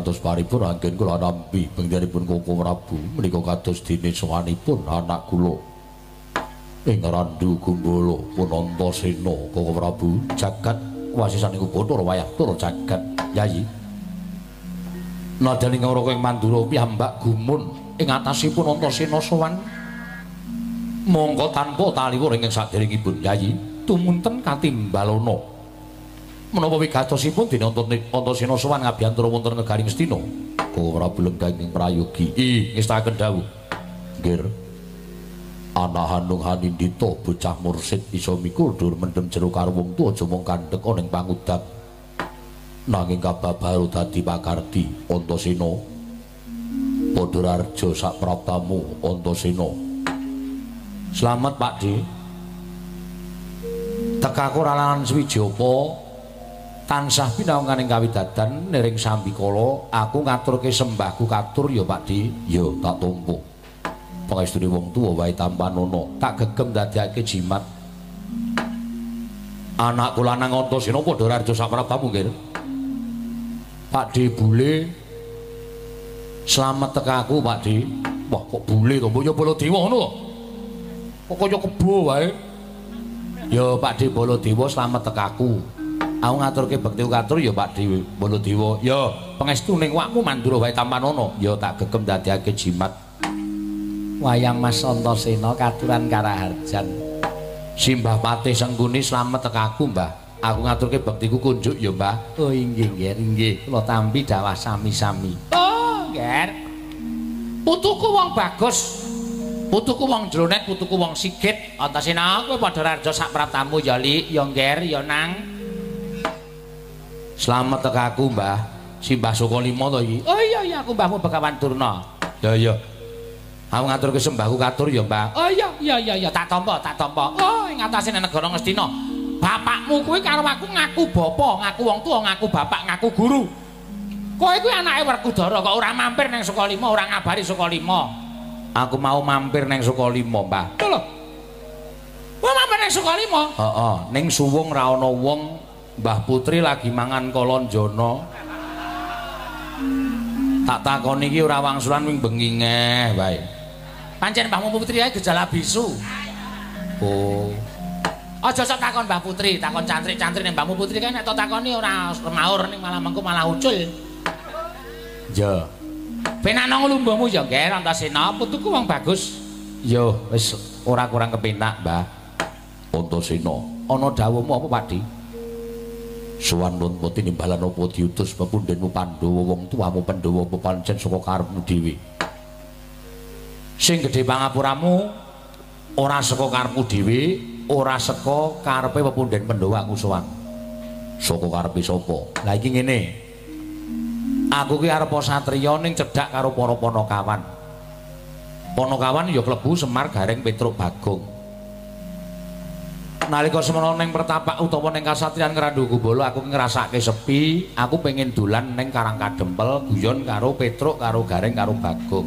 Dados paripun anggen kula nampi penggenipun Koko Prabu menika kados dene sowanipun anak kula ing Randu Gumbala pun Antasena. Koko Prabu jagat wasisaning Bathara wayah tur jagat Yayi. Nadyan ing Raka ing Mandura piyambak gumun ing atasipun Antasena sowan mongko tanpa taliwur ingkang saderengipun Yayi tumunten katimbalana. Menapa wigatosipun dene Antasena sowan ngabiyantara wonten negari Ngastina? Koko Prabu lenggah ing prayogi. Ih, ngestakaken dawuh. Nggih. Ana Hanung Hanindita bocah mursid isa mikul dur mendem jero karo wong tuwa aja mung kandhek ana ing pangudap. Nanging kababar dadi pakardi Antasena. Padha rarja sak praptamu Antasena. Slamet Pak Di. Tekaku lan suwiji apa? Tansah pinangan ing kawidadan niring sambikala aku ngaturke sembahku katur ya Pak Di. Ya tak tampa. Pangestune wong tuwa wae tampanana, tak gegem dadekake jimat. Anakku lanang Antasena padha rarja sak prabamu nggih. Pak Di bule slamet tekaku Pak Di. Wah kok bule to, mbok ya Baladewa ngono to. Kok kaya kebo wae. Ya Pak Di Baladewa slamet tekaku. Aku ngaturke bekti katur ya Pak Di Baladewa. Ya pangestu ning wakmu Mandura wae tampanana. Ya tak gegem dadekake jimat. Wayang Mas Antasena katuran karaharjan. Simbah Patih Sengkuni slamet tekaku Mbah. Aku ngaturke bektiku kunjuk ya Mbah. Oh inggih nggih inggih kula tampi dawah sami-sami. Oh nggih. Putuku wong bagus. Putuku wong jronet, putuku wong sigit. Antasena kowe padha rarja sak praptamu ya Lik, ya Ngger, ya Nang. Slamet tekaku Mbah. Simbah Sukalima to iki. Oh iya iya aku mbahmu Begawan Durna. Ya iya. Aku ngaturke sembahku katur ya Mbah. Oh iya iya iya iya tak tampa tak tampa. Oh ing atase negara Ngastina. Bapakmu kuwi karo aku ngaku bapa, ngaku wong tuwa, ngaku bapak, ngaku guru. Kowe kuwi anake Werkudara kok ora mampir ning Sukalima, ora ngabari Sukalima. Aku mau mampir ning Sukalima, Mbah. Lho. Kowe mampir ning Sukalima? Heeh, ning suwung ra ana wong. Mbah Putri lagi mangan kolonjono. Tak takoni iki ora wangsulan wing bengi ngeh wae. Pancen mbahmu Putri ae gejala bisu. Oh. Aja sok takon Mbah Putri, takon cantrik-cantrik ning mbahmu Putri kae nek tok takoni ora semaur ning malah mengko malah ucul. Ya. Penakno nglumbuhmu ya, Nger Antasena, putuku wong bagus. Yo, wis ora kurang kepenak, Mbah. Antasena, ana dawuhmu apa, Pak Di? Sowan nuntut tinimbalan apa diutus pepundhenmu Pandhawa wong tuamu Pandhawa apa pancen saka karepmu dhewe. Sing gedhe pangapuramu ora saka karepmu dhewe, ora saka karepe pepundhen Pandhawa aku sowan. Saka karepe sapa? Lah iki ngene. Aku ki arep satriya ning cedhak karo para panakawan. Panakawan ya klebu Semar, Gareng, Petruk, Bagong. Nalika semono ning pertapak utawa ning kasatriyan Ngrandu Gumbala aku ngrasake sepi, aku pengen dolan ning Karang Kadempel guyon karo Petruk, karo Gareng, karo Bagong.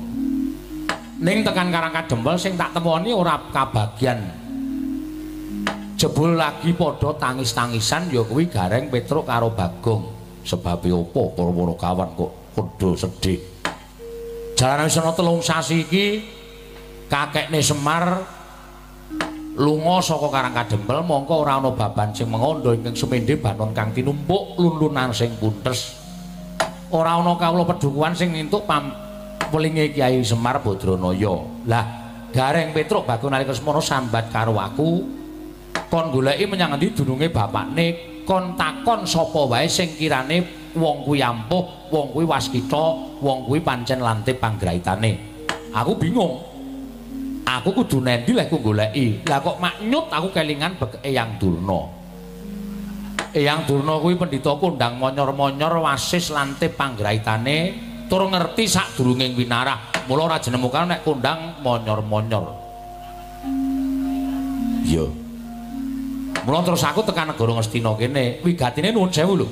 Ning tekan Karang Kadempel sing tak temoni ora kabagian. Jebul lagi padha tangis-tangisan ya kuwi Gareng, Petruk karo Bagong. Sebabe opo para kawan kok padha sedih. Jalaran wis ana 3 sasi iki kakekne Semar lunga saka Karang Kadempel mongko ora ana baban sing mengondo ingkang sumendhe banon kang tinumpuk lunlunan sing puntes. Ora ana kawula pedukuhan sing entuk pamwelinge Kyai Semar Badranaya. Lah Gareng, Petruk, Bagong nalika semono sambat karo aku kon goleki menyang endi dununge bapakne, kon takon sapa wae sing kirane wong kuwi ampuh, wong kuwi waskita, wong kuwi pancen lantip panggraitane. Aku bingung. Aku kudu nendi lek ku goleki. Lah kok maknyut aku kelingan Eyang Durna. Eyang Durna kuwi pendhita kondang monyor-monyor wasis lantip panggraitane tur ngerti sadurunge winarah. Mula ora jenemukan nek kondang monyor-monyor. Iya. Mula terus aku tekan negara Ngastina kene, wigatine nuwun sewu lho.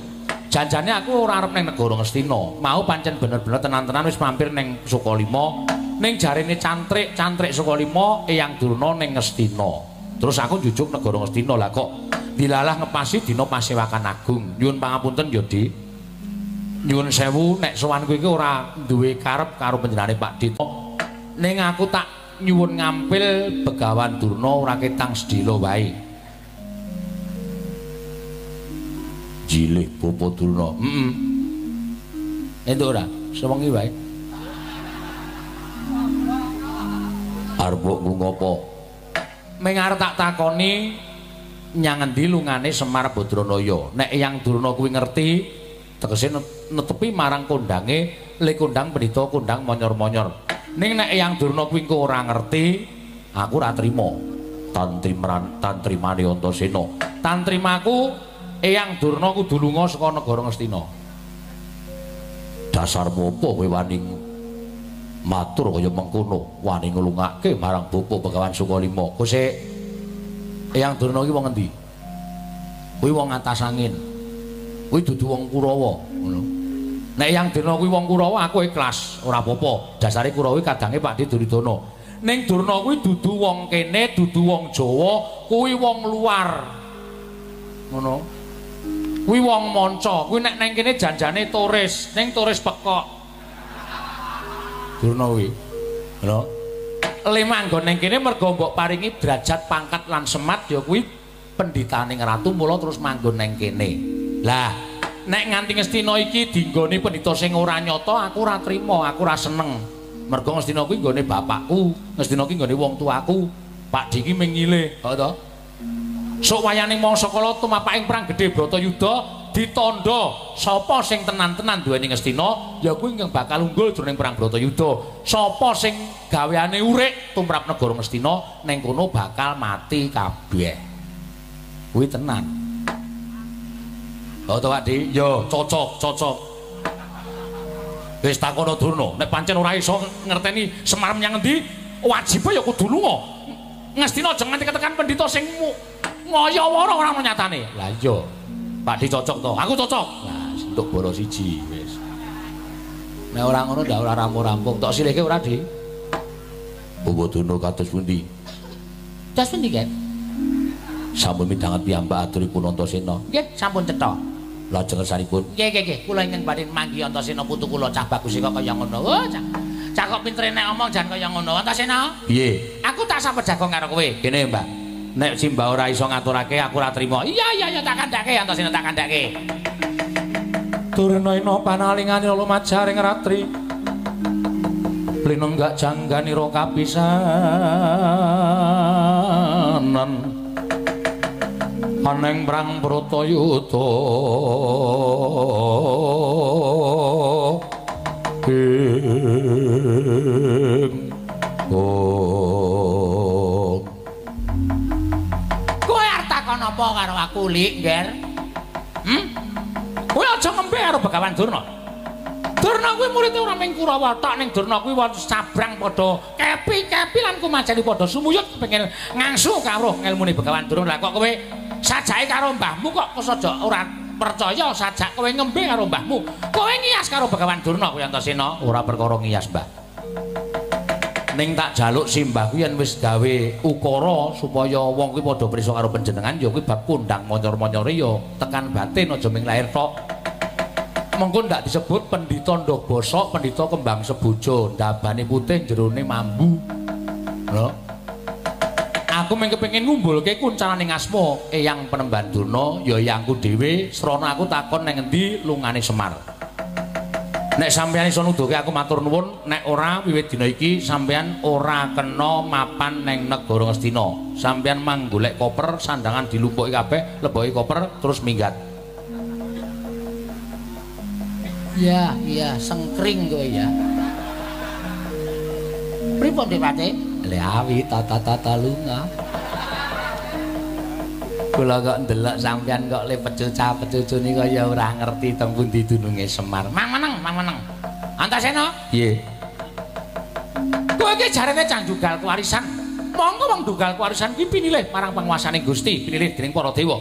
Janjane aku ora arep ning negara Ngastina. Mau pancen bener-bener tenan-tenan wis mampir ning Sukalima. Ning jarene cantrik-cantrik Sukalima Eyang Durna ning Ngastina. Terus aku njujuk negara Ngastina. Lah kok dilalah ngepasi dina pasewakan agung. Nyuwun pangapunten ya, Dik. Nyuwun sewu nek sowanku iki ora duwe karep karo panjenengane Pak Dito. Ning aku tak nyuwun ngampil Begawan Durna ora ketang sedhela wae. Jilih Bapa Durna. Heeh. Entuk ora? Sewengi wae. Arep mbok ngopo? Ming arep tak takoni nyang endi lungane Semar Badranaya. Nek Eyang Durna kuwi ngerti, tegese netepi marang kondange le kondang pendhita kondang monyor-monyor. Ning nek Eyang Durna kuwi engko ora ngerti, aku ora trima. Tantrimane Antasena. Tantrimaku Eyang Durna kudu lunga saka negara Ngastina. Dasarmu apa kowe wani matur kaya mengkono, wani nglungake marang Bapa Begawan Sukalima. Kosek Eyang Durna iki wong endi? Kuwi wong atas angin. Kuwi dudu wong Kurawa, ngono. Nek Eyang Durna kuwi wong Kurawa aku ikhlas, ora apa-apa. Dasare Kurawa kadange Pakdhe Duryudana. Ning Durna kuwi dudu wong kene, dudu wong Jawa, kuwi wong luar. Ngono. Kuwi wong manca, kuwi nek nang kene janjane turis, ning turis pekok. Durna kuwi. Ngono. Le manggon ning kene mergo mbok paringi derajat pangkat lan semat ya kuwi pendhitaning ratu mula terus manggon ning kene. Lah, nek nganti Ngastina iki dinggoni pendhita sing ora nyata aku ora trima, aku ora seneng. Mergo Ngastina kuwi nggone bapakku, Ngastina kuwi nggone wong tuaku. Pak Di iki mengile, ha to? Sok wayane mangsa kala tumapaking perang gedhe Bratayuda ditandha sapa sing tenan-tenan duweni Ngastina ya kuwi ingkang bakal unggul jroning perang Bratayuda. Sapa sing gaweane urip tumrap negara Ngastina ning kono bakal mati kabeh. Kuwi tenan. Oh to Pak Di? Ya cocok, cocok. Wis takono Durna, nek pancen ora iso ngerteni Semar menyang endi, wajibe ya kudu lunga. Ngastina aja nganti ketekan pendhita sing ngayawara ora ono nyatane. Lah iya. Pak Di cocok to? Aku cocok. Lah entuk boro siji wis. Nek ora ngono ndak ora rampung-rampung. Tok silihke ora, Di? Bawa Durna kados pundi? Kados pundi, Ken? Sampun midhanget piyambak aturipun Antasena. Nggih, sampun cetha. Lajeng kersanipun. Nggih, nggih, nggih. Kula ingkang badhe manggi Antasena putu kula cah bagus kok kaya ngono. Oh, cah. Cah kok pintere nek omong jan kaya ngono. Antasena. Piye? Aku tak sampe jago karo kowe. Kene, Mbak. Nek simbah ora iso ngaturake aku ora trima. Iya, iya, iya, tak kandhake Antasena, tak kandhake. Durna ina panalingane lumajaring ratri. Linenggak jangganira kapisanan. Aneng prang Bratayuda. Ing oh. Kowe arep takon apa karo aku, Lik, Ngger? Kowe aja ngembe karo Begawan Durna. Durna kuwi murid ora mung Kurawa tok, ning Durna kuwi wong sabrang padha kepi-kepi lan kumajali padha sumuyut kepengin ngangsu kawruh ngelmune Begawan Durna. Lah kok kowe sajake karo mbahmu kok aja ora percaya, sajak kowe ngembe karo mbahmu. Kowe ngiyas karo Begawan Durna kowe Antasena. Ora perkara ngiyas, Mbah. Ning tak jaluk simbah kuwi yen wis gawe ukara supaya wong kuwi padha prisa karo panjenengan ya kuwi bab kondang monyor-monyore ya tekan batin aja ming lahir tok. Mengko ndak disebut pendhita ndog bosok, pendhita kembang sebojo, ndabane putih jerone mambu. Lho. Aku mung kepengin ngumbulke kuncaraning asma Eyang Penemban Durna ya eyangku dhewe, srana aku takon nang endi lungane Semar. Nek sampeyan iso nuduhke aku matur nuwun, nek ora wiwit dina iki sampeyan ora kena mapan neng negara Ngastina. Sampeyan manggolek koper, sandangan dilumpuki kabeh, leboki koper terus minggat. Ya, iya, sengkring kowe ya. Pripun Dik Pati? Leawi tata-tata lunga. Kula kok ndelok sampeyan kok le pecuca-pecucu nika ya ora ngerti teng pundi dununge Semar. Mang meneng, mang meneng. Antasena? Piye? Kowe iki jarene cah dugal kewarisan. Monggo wong dugal kewarisan kuwi pinilih marang panguasane Gusti, pinilih dening para dewa.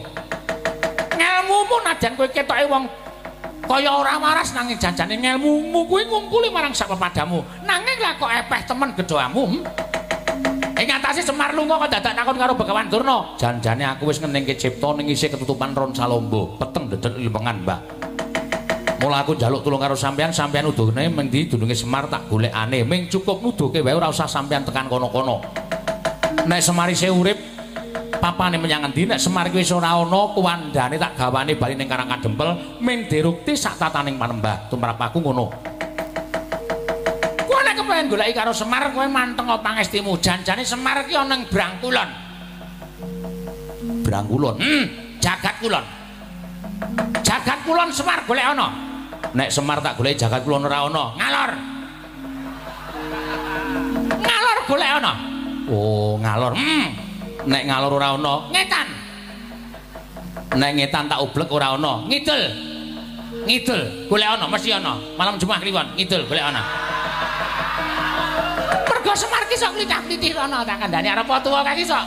Ngelmumu najan kowe ketoke wong kaya ora waras nanging janjane ngelmumu kuwi ngungkuli marang sak pepadamu. Nanging lah kok epeh temen gedhoamu. Ing atase Semar lunga kok dadak takon karo Begawan Durna. Janjane aku wis ngeningke cipta ning isih ketutupan ron salombo, peteng dedet limpengan, Mbah. Mula aku njaluk tulung karo sampean, sampean nuduhne mendi dununge Semar tak golekane. Ming cukup nuduhke wae ora usah sampean tekan kono-kono. Nek Semar isih urip papane menyang endi, nek Semar iki wis ora ana kuwandane tak gawane bali ning Karang Kadempel ming dirukti sak tataning panembah. Tumrap aku ngono. Kowe nek kepengin goleki karo Semar kowe manteng pangestimu. Janjane Semar iki ana ning Brangkulon. Brangkulon. Jagat Kulon. Jagat Kulon Semar golek ana. Nek Semar tak goleki Jagat Kulon ora ana. Ngalor. Ngalor golek ana. Oh, ngalor. Nek ngalor ora ana, ngetan. Nek ngetan tak ublek ora ana. Ngidul. Ngidul golek ana mesti ana. Malam Jumat Kliwon ngidul golek ana. Mergo Semar ki sok klithah-klithih ana tak kandhani arep tuwa kae ki sok.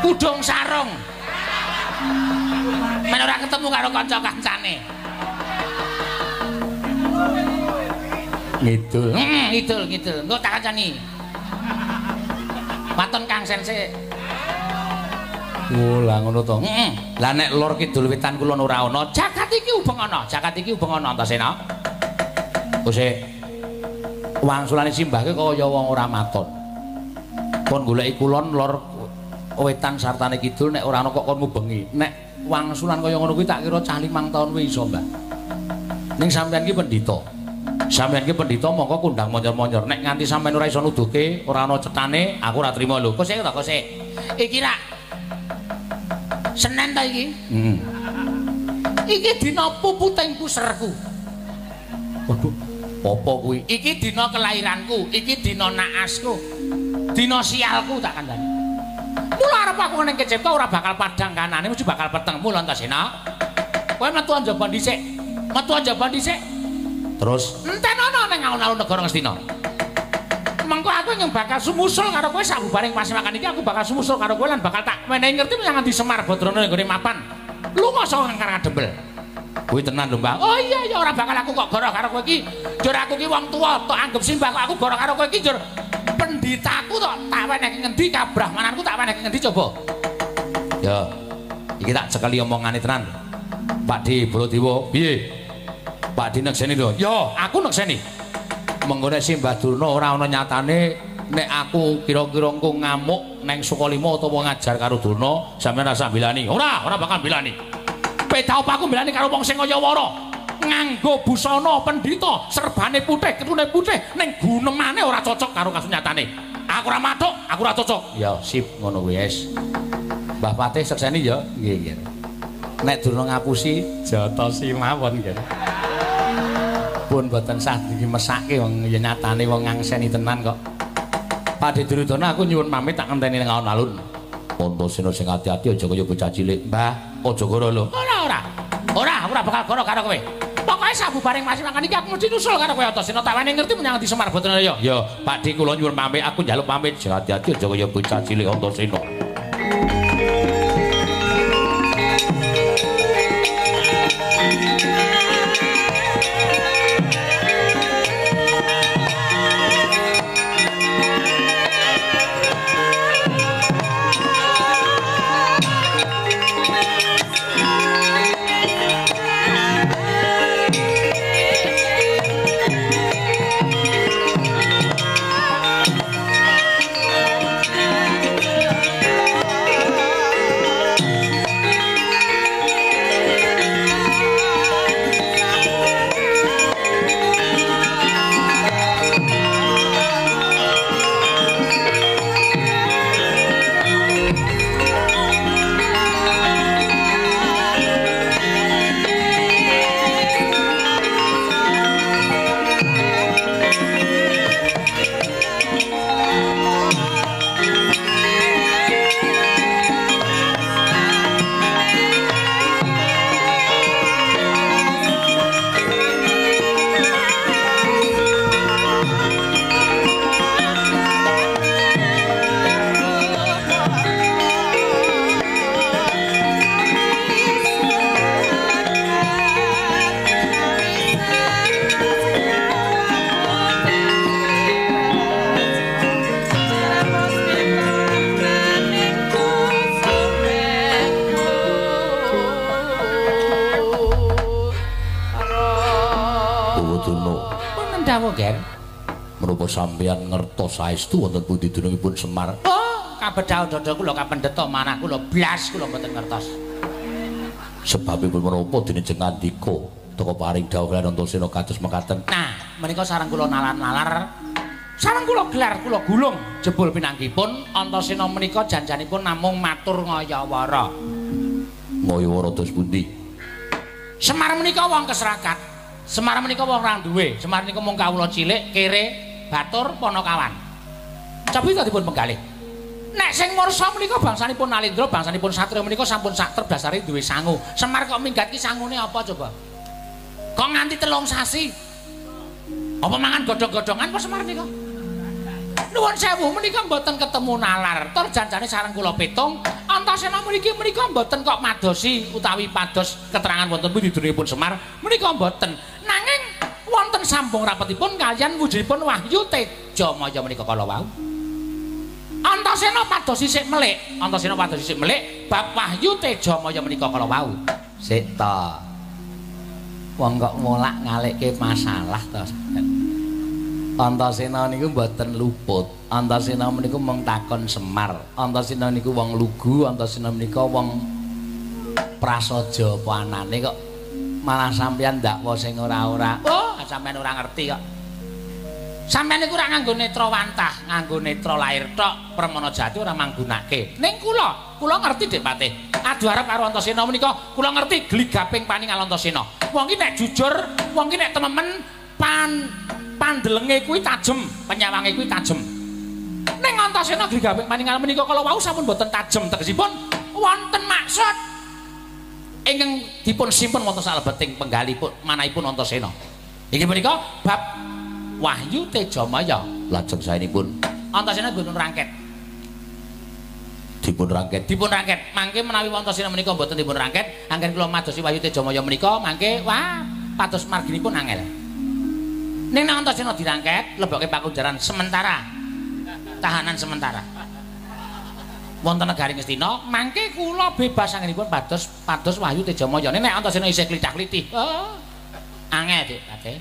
Kudung sarung. Men ora ketemu karo kanca-kancane. Ngidul. Ngidul, ngidul. Engko tak kancani. Waton Kang Sensei. Oh, lah ngono to. Heeh. Lah nek lor kidul wetan kulon ora ana, jagat iki ubeng ana. Jagat iki ubeng ana Antasena. Wis wangsulane simbah ki kaya wong ora maton. Kon goleki kulon lor wetan sartane kidul nek ora ana kok kon ngubengi. Nek wangsulan kaya ngono kuwi tak kira cah 5 taun kuwi iso, Mbah. Ning sampean ki pendhita. Sampeyan ki pendhita mongko kundang monyor-monyor. Nek nganti sampeyan ora iso nuduhke, ora ana cetane, aku ora trima lho. Kok sik ta, kok sik. Iki rak Senin ta iki? Heeh. Iki dina puputing puserku. Waduh, apa kuwi? Iki dina kelahiranku, iki dina naasku. Dina sialku tak kandhani. Mula arep aku ning Kecipta ora bakal padhang kanane, mesti bakal peteng. Mula Antasena. Kowe metu njaba dhisik. Metu njaba dhisik. Terus enten ana ning alun-alun negara Ngastina. Mengko aku yang bakal sumusul karo kowe sabubaring pasewakan iki aku bakal sumusul karo kowe lan bakal tak menehi ngerti menyang ngendi Semar Badrana nggone mapan. Lunga saka Karang Kadempel. Kuwi tenan lho, Mbah. Oh iya ya ora bakal aku kok goroh karo kowe iki. Njur aku ki wong tuwa tok anggep simbah kok aku goroh karo kowe iki njur pendhitaku tok tak wenehke ngendi kabrahmananku tak wenehke ngendi coba. Ya. Iki tak cekeli omongane tenan. Pak Di Baladewa, piye? Pak Di nekseni lho. Ya, aku nekseni. Mengko nek Simbah Durna ora ana nyatane nek aku kira-kira engko ngamuk neng Sukalima utawa ngajar karo Durna, sampeyan rasa bilani. Ora, ora bakal bilani. Beda apa aku bilani karo wong sing kaya wara. Nganggo busana pendhita, serbane putih, ketune putih, ning gunemane ora cocok karo kasunyatane. Aku ora mathuk, aku ora cocok. Ya, sip ngono kuwi wis. Mbah Patih sekseni ya. Nggih, nggih. Nek Durna ngapusi, jotosi mawon nggih. Pun boten sah iki mesake wong ya nyatane wong ngangseni tenan kok. Pakde Duryudana aku nyuwun pamit tak ngenteni nang alun-alun. Antasena sing ati-ati aja kaya bocah cilik. Mbah, aja goro lho. Ora, ora. Ora, aku ora bakal goro karo kowe. Pokoke sabubareng pasewakan iki aku mesti nyusul karo kowe Antasena. Tak wene ngerti menyang ngendi Semar Badrana ya. Ya, Pakde kula nyuwun pamit, aku njaluk pamit. Sing ati-ati aja kaya bocah cilik Antasena. lho, Ger. Menapa sampeyan ngertos saestu wonten pundi dunungipun Semar? Oh, kabedhah dada kula kapendheta manah kula blas kula mboten ngertos. Sebabipun menapa dene jeng ngandika teka paring dawuh kaliyan Antasena kados mekaten. Nah, menika sareng kula nalar-nalar, sareng kula gelar kula gulung jebul pinanggipun Antasena menika janjanipun namung matur ngayawara. Ngayawara dos pundi? Semar menika wong keserakat. Semar menika wong ora duwe. Semar menika mung kawula cilik, kere, batur, panakawan. Cobi ta dipun penggalih. Nek sing mursa menika bangsanipun Nalendra, bangsanipun satriya menika sampun sak terdasare duwe sangu. Semar kok minggat ki sangune apa coba? Kok nganti 3 sasi? Apa mangan godhong-godhongan apa Semar menika? Nuwun sewu menika mboten ketemu nalar. Tur janjane sareng kula pitung, Antasena mriki menika mboten kok madosi utawi pados keterangan wonten pundi dunungipun Semar menika mboten. Nanging wonten sambung rapetipun kaliyan wujudipun Wahyu Tejamaya menika kala wau. Antasena pados sisik melik, Antasena pados sisik melik bab Wahyu Tejamaya menika kala wau. Sik ta. Wong kok molak ngalekke masalah to. Antasena niku mboten luput. Antasena menika mung takon Semar. Antasena niku wong lugu, Antasena menika wong prasaja apa anane kok malah sampeyan ndakwa sing ora-ora. Oh, sampeyan ora ngerti kok. Sampeyan niku ora nganggo netra wantah, nganggo netra lair tok, Permana Jati ora manggunake. Ning kula, kula ngerti Dik Patih. Adu arep karo Antasena menika, kula ngerti gligaping paningal Antasena. Wong ki nek jujur, wong ki nek tememen pandelenge kuwi tajem, penyawange kuwi tajem. Ning Antasena gligaping paningal menika kala wau sampun boten tajem, tegesipun wonten maksud ingkang dipun simpen wonten salebeting penggalipun manahipun Antasena. Inggih menika bab Wahyu Tejamaya. Lajeng saenipun Antasena dipun rangket. Dipun rangket. Dipun rangket. Mangke menawi Antasena menika mboten dipun rangket, anggen kula madosi Wahyu Tejamaya menika mangke wah pados marginipun angel. Ning nek Antasena dirangket, lebokke pakunjaran sementara. Tahanan sementara. Wonten negari Ngastina, mangke kula bebas anggenipun pados pados Wahyu Tejamaya. Ning nek Antasena isih klithah-klithih, oh, angel Dik Patih.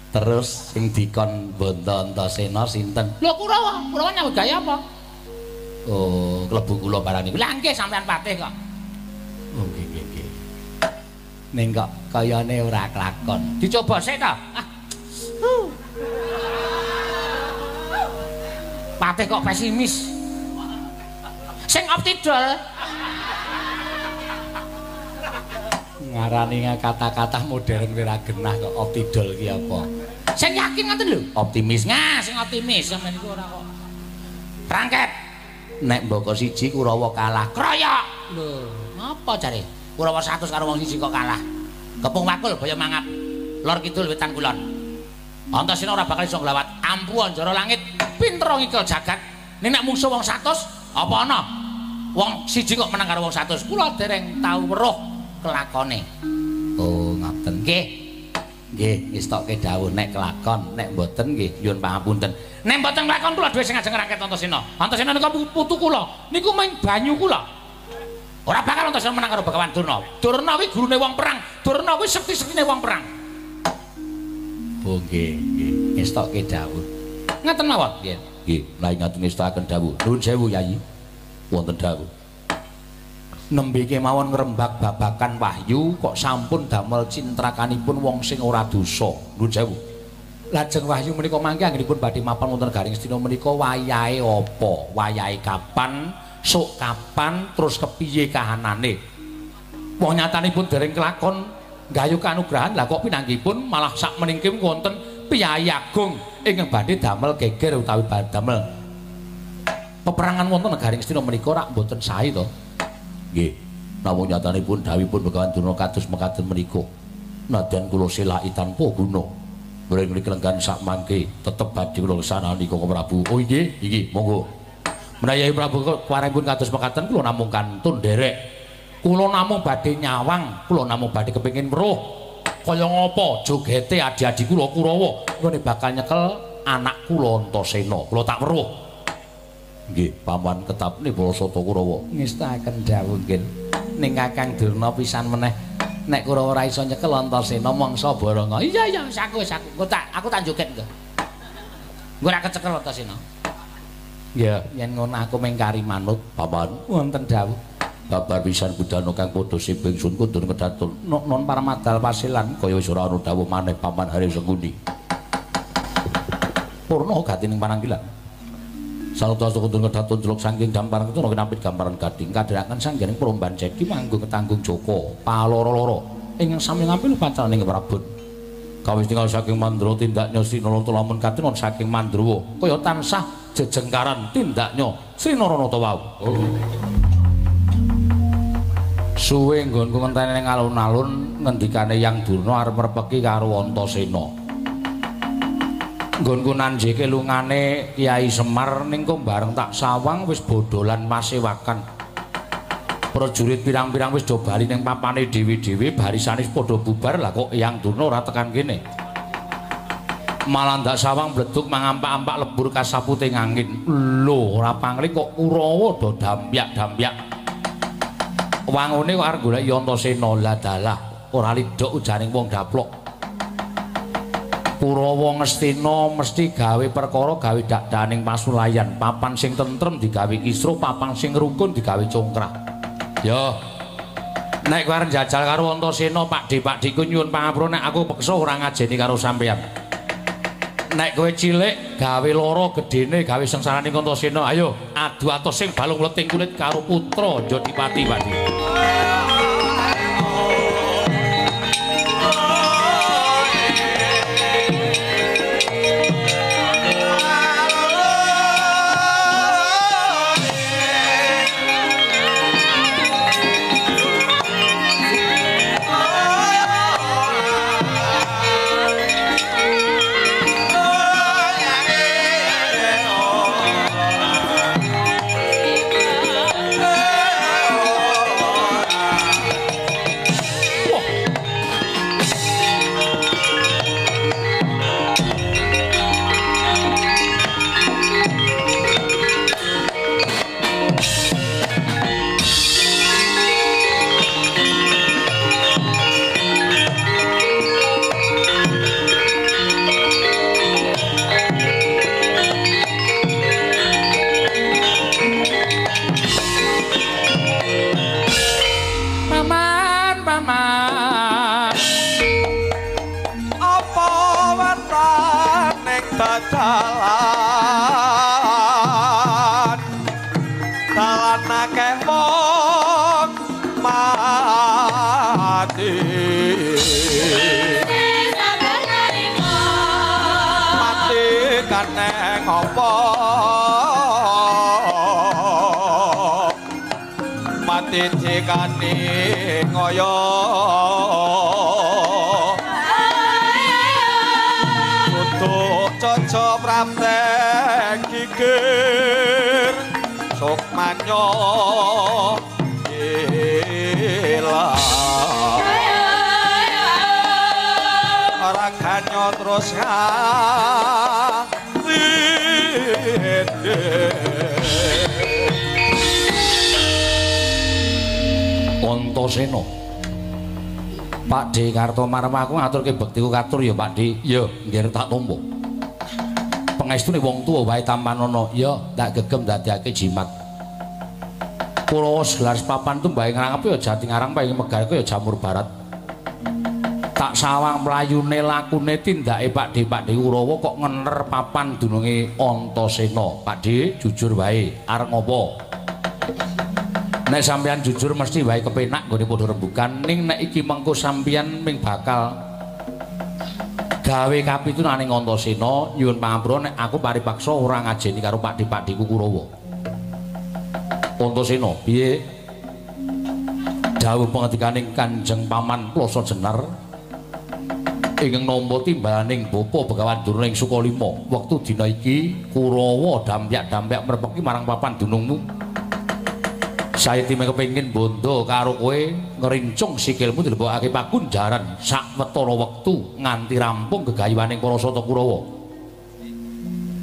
Terus sing dikon bondo Antasena sinten? Lho Kurawa, Kurawa nyambut gawe apa? Oh, klebu kula barang niku. Lah nggih sampean Patih kok. Oh nggih nggih nggih. Ning kok kayane ora kelakon. Dicoba sik ta? Ah. Patih kok pesimis. Sing optidol. Ngarani kata-kata modern ora genah kok optidol ki apa? Sing yakin ngoten lho. Optimis. Nah, sing optimis sampeyan niku ora kok. Rangket. Nek mboko siji Kurawa kalah. Kroyok. Lho, ngapa jare? Kurawa 100 karo wong siji kok kalah. Kepung wakul baya mangap. Lor kidul wetan kulon. Antasena ora bakal iso nglawat. Ampu anjara langit, pinter ngikel jagat. Ning nek mungsuh wong 100, apa ana? Wong siji kok menang karo wong 100. Kula dereng tau weruh kelakone. Oh, ngaten. Nggih. Nggih, ngestokke dawuh nek kelakon, nek mboten nggih nyuwun pangapunten. Nek mboten kelakon kula dhewe sing ajeng ngrangket Antasena. Antasena nika putu kula, niku mung banyu kula. Ora bakal Antasena menang karo Begawan Durna. Durna kuwi gurune wong perang, Durna kuwi sekti-sektine wong perang. Oh nggih, nggih, ngestokke dawuh. Ngaten mawon, nggih. Nggih, menawi ngaten ngestokaken dawuh. Nuwun sewu Yayi. Wonten dawuh. Nembe kemawon ngrembak babakan wahyu kok sampun damel cintrakanipun wong sing ora dosa. Nuwun sewu. Lajeng wahyu menika mangke anggenipun badhe mapan wonten Garing Astina menika wayahe apa? Wayahe kapan? Sok kapan? Terus kepiye kahanane? Wong nyatanipun dereng kelakon nggayuh kanugrahan, lah kok pinanggihipun malah sak meningke wonten piyayi agung ingkang badhe damel geger utawi damel peperangan wonten Garing Astina menika rak mboten sae to. Nggih, namung nyatanipun dawuhipun Begawan Durna kados mekaten menika. Nadyan kula selaki tanpa guna. Mring mriki lenggan sak mangke tetep badhe kula leksanani Koko Prabu. Oh nggih, iki monggo. Menawi Prabu kwarengipun kados mekaten kula namung kantun nderek. Kula namung badhe nyawang, kula namung badhe kepengin weruh kaya ngapa jogete adi-adi kula Kurawa nggone bakal nyekel anak kula Antasena. Kula tak weruh. Nggih, paman ketapne para sata Kurawa. Ngestakaken dawuh nggih. Ning Kakang Durna pisan meneh Nek Kurawa ora iso nyekel Antasena mangsa boronga. Iya iya wis aku wis aku. Engko tak aku tak joget engko. Engko ora kecekel Antasena. Ya, yen ngono aku mung kari manut, Paman. Wonten dawuh. Babar pisan budana kang padha sibing sun kudun kedatun. Non paramadal pasilan kaya wis ora ana dawuh maneh Paman Hari Sengkuni. Purna gatining pananggilan. Saluta kudun kedatun jeluk saking gamparan ketuna kinampit gamparan gading kadheraken sanggening promban jeki manggung ketanggung Joko paloro-loro ingkang sami ngampil upacaraning Prabon. Kawis tinggal saking Mandra tindaknya Sri Narata lamun katinon saking Mandrawa kaya tansah jejengkaran tindaknya Sri Naranata wau. Oh. Suwe nggonku ngenteni ning alun-alun ngendikane Yang Durna arep mrepeki karo Antasena. Nggonku nanjeke lungane Kyai Semar ning kok bareng tak sawang wis bodolan masewakan. Prajurit pirang-pirang wis do bali ning papane dhewe-dhewe, barisane wis padha bubar lah kok Yang Durna ora tekan kene. Malah ndak sawang bleduk mangampak-ampak lebur kasapute angin. Lho, ora pangling kok Kurawa do dampyak-dampyak. Wangune kok arep golek Antasena lah dalah ora lidhok ujaning wong daplok. Kurawa Ngastina mesti gawe perkara gawe dakdaning pasulayan, papan sing tentrem digawe kisruh, papan sing rukun digawe congkrah. Yo. Nek kowe arep njajal karo Antasena, Pakdhe Pakdheku nyuwun pangapura nek aku peksa ora ngajeni karo sampeyan. Nek kowe cilik gawe lara gedene gawe sengsarane Antasena, ayo adu atos sing balung leting kulit karo putra Jodipati Pakdhe. Dalan dalan akeh wong mati mati kaneng apa mati dikane ngoyo caca praptek gigir sukmanyo ilang raganyo terus Antasena Pakdhe Kartomarma aku ngaturke bektiku katur ya Pakdhe. Ya nggih tak tampa. Pengestune wong tuwa wae tampanana. Ya tak gegem dadekake jimat. Kurawa gelar papan tumbahe ngrangep ya jati ngarang paing megar ya jamur barat. Tak sawang mlayune lakune tindake Pakdhe Pakdhe Kurawa kok ngener papan dununge Antasena. Pakdhe jujur wae arep ngopo? Nek sampeyan jujur mesti wae kepenak nggone padha rembugan, ning nek iki mengko sampeyan ming bakal gawe kapitunaning Antasena nyuwun pangapura nek aku paripaksa ora ngajeni karo Pakdhe-pakdheku Kurawa. Antasena piye? Dawuh pangendikaning Kanjeng Paman Plasa Jenar ingkang nampa timbalaning Bapa Begawan Durna ing Sukalima. Wektu dina iki Kurawa dampyak-dampyak mrepeki marang papan dunungmu. Sayetime kepengin bondo karo kowe ngrincung sikilmu dilebokake pakunjaran sawetara wektu nganti rampung gegayuhaning para sata Kurawa.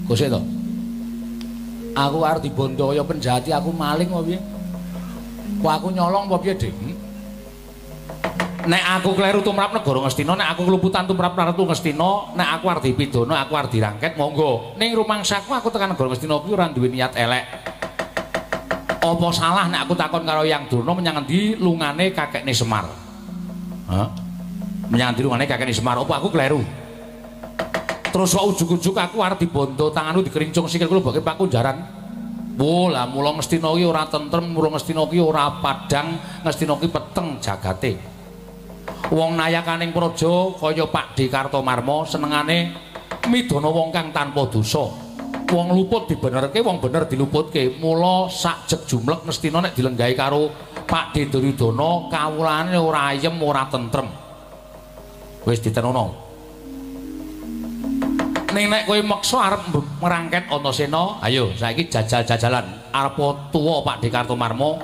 Gosek to. Aku arep dibondo kaya penjati, aku maling apa piye? Kok aku nyolong apa piye, Dik? Nek aku kleru tumrap negara Ngastina, nek aku keluputan tumrap Ratu Ngastina, nek aku arep dipidana, aku arep dirangket, monggo. Ning rumangsaku aku tekan negara Ngastina kuwi ora duwe niat elek. Apa salah nek aku takon karo Yang Durna menyang endi lungane kakekne Semar? Hah? Menyang endi lungane kakekne Semar? Apa aku kleru? Terus kok ujug-ujug aku arep dibondo tanganku dikerincung sikilku lebokke pakunjaran. Wo lah mula Ngastina ki ora tentrem, mula Ngastina ki ora padhang, Ngastina ki peteng jagate. Wong nayakaning praja kaya Pakdhe Kartomarma senengane midana wong kang tanpa dosa. Wong luput dibenerke, wong bener diluputke. Mula sak jeg jumlek Ngastina nek dilenggahi karo Pakdhe Duryudana kawulane ora ayem, ora tentrem. Wis ditenono. Ning nek kowe meksa arep ngrangket Antasena, ayo saiki jajal-jajalan. Arep tuwa Pakdhe Kartomarma.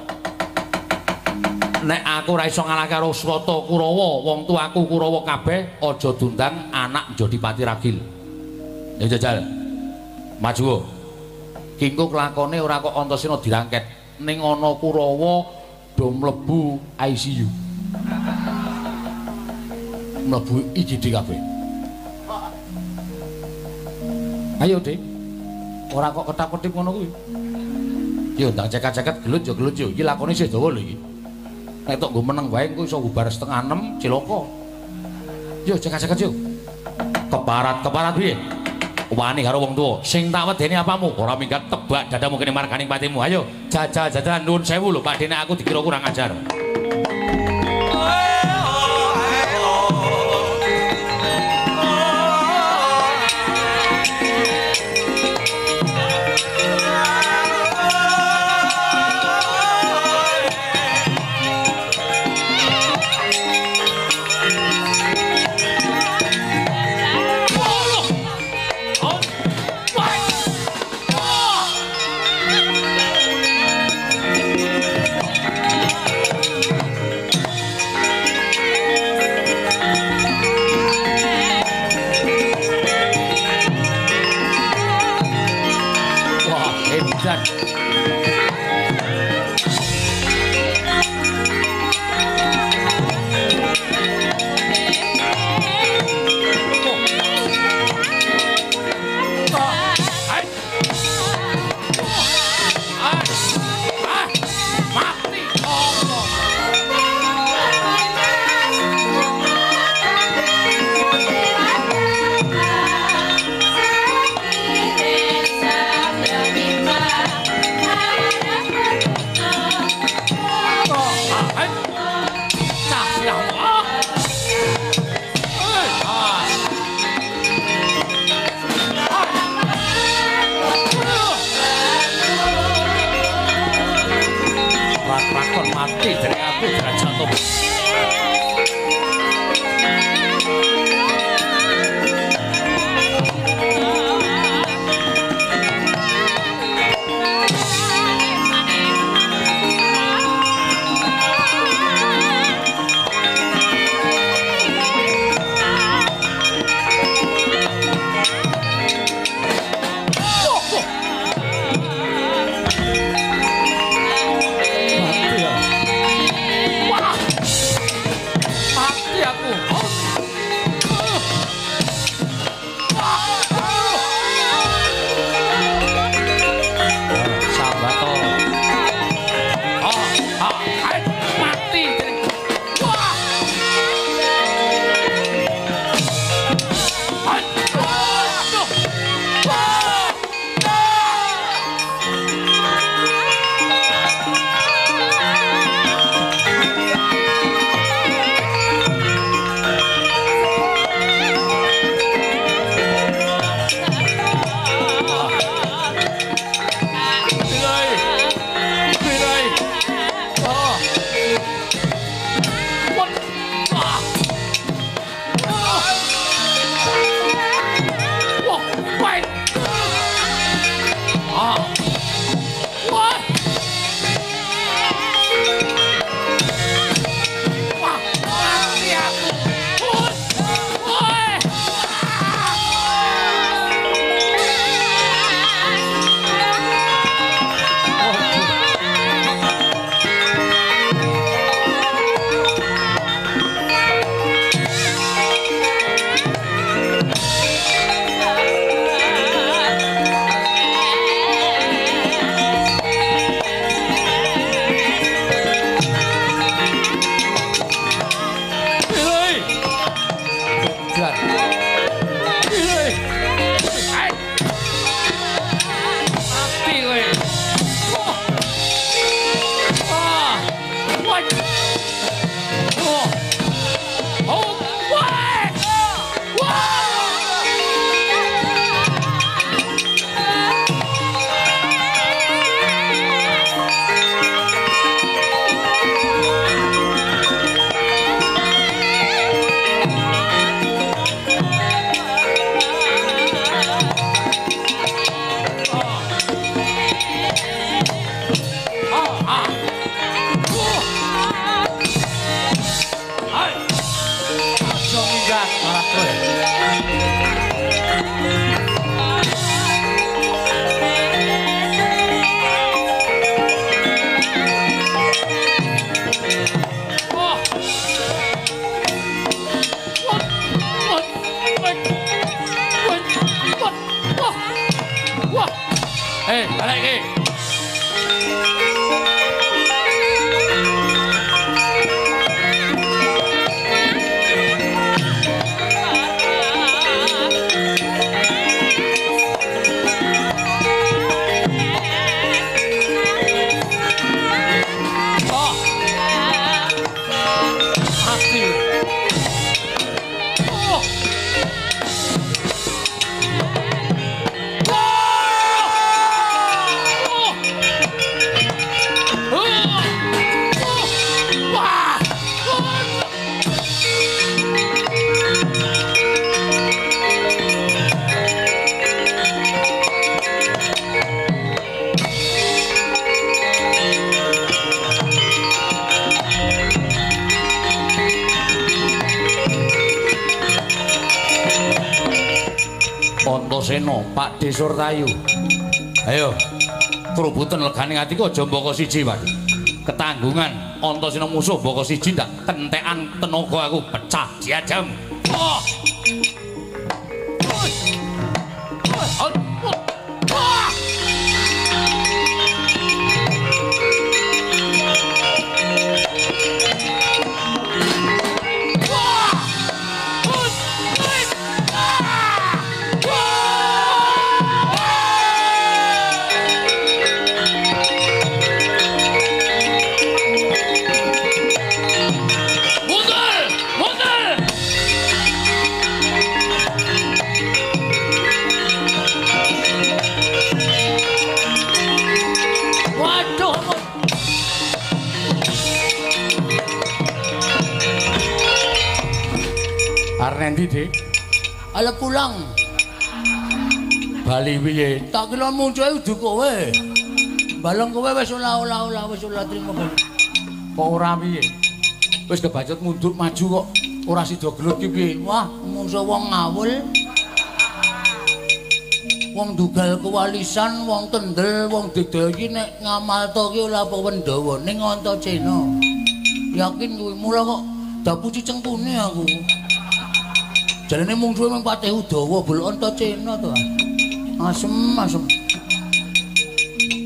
Nek aku ora iso ngalahke karo Swata Kurawa, wong tuaku Kurawa kabeh aja diundang anak njadi pati ragil. Ya jajal. Maju. Kingko kelakone ora kok Antasena dirangket, ning ana Kurawa do mlebu ICU. Mlebu IGD kabeh. Ayo, Dik. Ora kok ketap-ketip ngono kuwi. Yo ndang cekat-ceket gelut yo gelut yo. Iki lakone isih dawa lho iki. Nek tok nggo meneng wae engko iso bubar 5:30 cilaka. Yo cekak-cekak yo. Keparat-keparat piye? Wani karo wong tuwa. Sing tak wedeni apamu? Ora minggat tebak dadamu kene marganing patimu. Ayo jajal-jajalan nuwun sewu lho Pak Dene aku dikira kurang ajar. Mati ya. Wah. Wah. Balik iki. Antasena, Pak De Surtayu. Ayo, kerubutan legane atiku aja mbaka siji, Pak. Ketanggungan Antasena musuh mbaka siji ndak kentekan tenaga aku pecah diajam. Oh. Oh. Oh. Arep endi, Dik? Ala pulang. Bali piye? Tak kira muncuke udu kowe. Balung kowe wis olah-olah wis olah trimo. Kok ora piye? Wis kebacut mundur maju kok ora sida gelut ki piye? Wah, mungso wong ngawul. Wong dugal kewalisan, wong kendel, wong digdaya iki nek ngamalta ki ora apa Wendawa ning Antasena. Yakin kuwi mula kok dapuci cengkune aku. Jarene mungsuhe mung Patih Udawa bul Antasena to. Asem asem.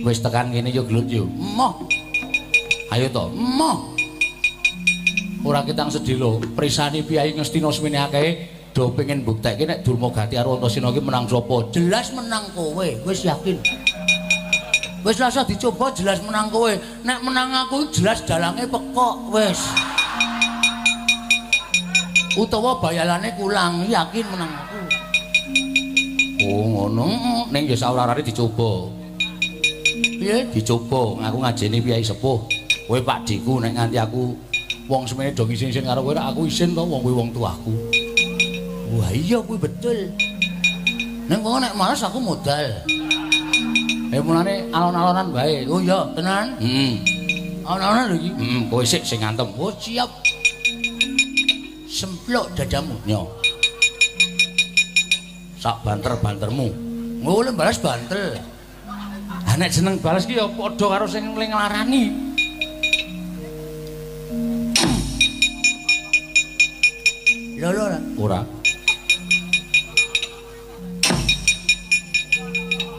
Wis tekan kene yo gelut yo. Emoh. Ayo to. Emoh. Ora ketang sedhela, prisani piyai Ngastina semene akeh do pengen mbuktekke nek Durmagati karo Antasena iki menang sapa? Jelas menang kowe, wis yakin. Wis rasa dicoba jelas menang kowe. Nek menang aku jelas dalange pekok wis. Utawa bayalane kulang, yakin menang aku. Oh ngono, ning ya saurarane dicoba. Piye? Dicoba, aku ngajeni piyai sepuh. Kowe Pak Diku nek nganti aku wong semene do ngisin-isin karo kowe, aku isin to wong kowe wong tuaku. Wah iya kuwi betul. Ning kono nek males aku modal. Mulane alon-alonan wae. Oh iya, tenan? Heeh. Alon-alonan lho iki. Heeh, kowe sik sing ngantem. Oh siap. Semplok dadamu. Yo. Sak banter-bantermu. Ngono balas bantel. Ha nek jeneng balas ki ya padha karo sing nglarani. Lho lho ora. Ora.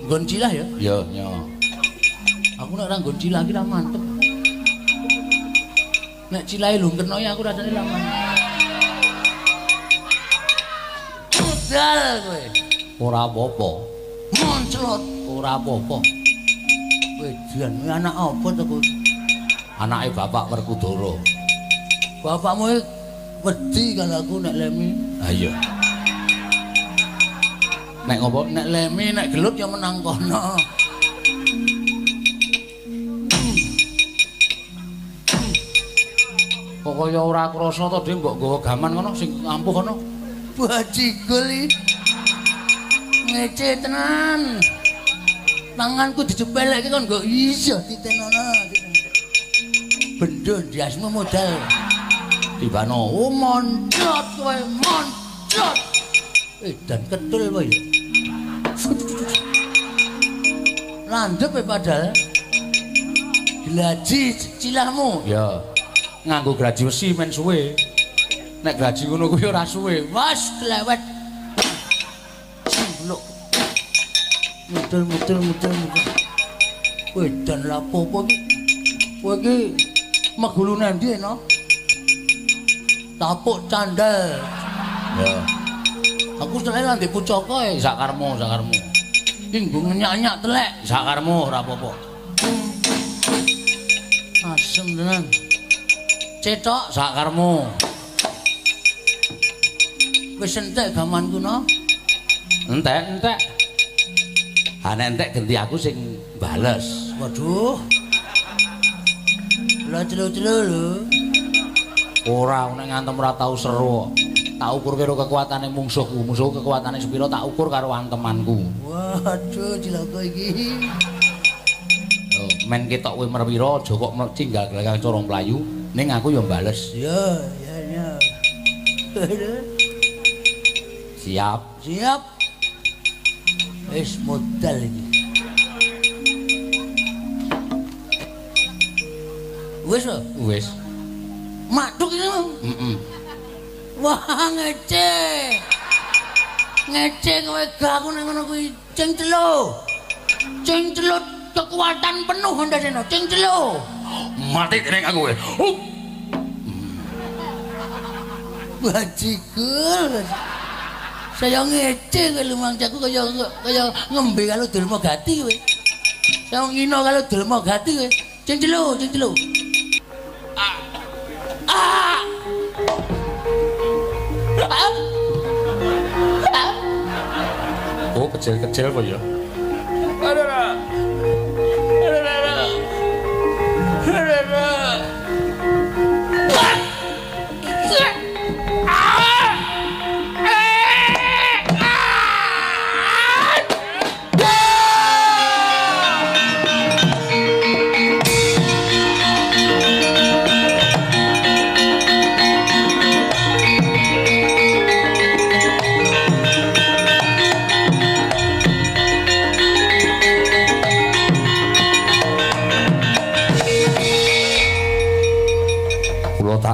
Nggon cilah ya? Ya, ya. Aku nek ora nggon cilah ki ra mantep. Nek cilahe lho kena ya aku rasane ra mantep. Modal kowe. Ora apa-apa. Monclot ora apa-apa. Kowe jan anak apa to kowe? Anake Bapak Werkudara. Bapakmu wedi kalau aku nek lemi. Ha iya. Nek ngopo? Nek lemi nek gelut ya menang kono. Kok kaya ora krasa to, Dik, mbok nggawa gaman kono sing ampuh kono. Bajigul iki. Ngece tenan. Tanganku dijepelekke kon nggo iso titenono. Bendo ndiasmu modal. Tibano. Oh moncot kowe, moncot. Dan ketul kowe ya. Landhep e padahal. Glaji cilahmu. Ya. Nganggo graji wesi men suwe. Nek graji ngono kuwi ora suwe. Was klewet. Lho. Mudul mudul mudul mudul. Wedan lapo apa iki? Kowe iki megulu nang ndi no? Tapuk candel. Ya. Aku seneng lan ndek pucaka e sakarmu, sakarmu. Iki nggo ngenyak-nyak telek. Sakarmu ora apa-apa. Asem tenan. Cetok sakarmu. Wis entek gamanku no? Entek, entek. Ha nek entek genti aku sing bales. Waduh. Lah celu-celu lho. Ora, nek ngantem ora tau seru. Tak ukur karo kekuatane mungsuhku. Mungsuhku kekuatane sepira tak ukur karo antemanku. Waduh, cilaka iki. Oh, men ketok kowe merwira aja kok cinggal glekang cara mlayu, ning aku ya bales. Ya, ya, ya. Siap. Siap. Wis modal iki. Wis lho? Wis. Maduk iki. Heeh. Wah, ngece. Ngece kowe gak aku ning ngono kuwi. Cing celo. Cing celo kekuatan penuh Antasena. Cing celo. Mati dening aku kowe. Bajigur. Saya ngece kowe lumangsaku kaya kaya ngembe karo Durma Gati kowe. Saya ngino karo Durma Gati kowe. Cing celo, cing celo. Ah. Ah. Oh, kecil-kecil kok ya.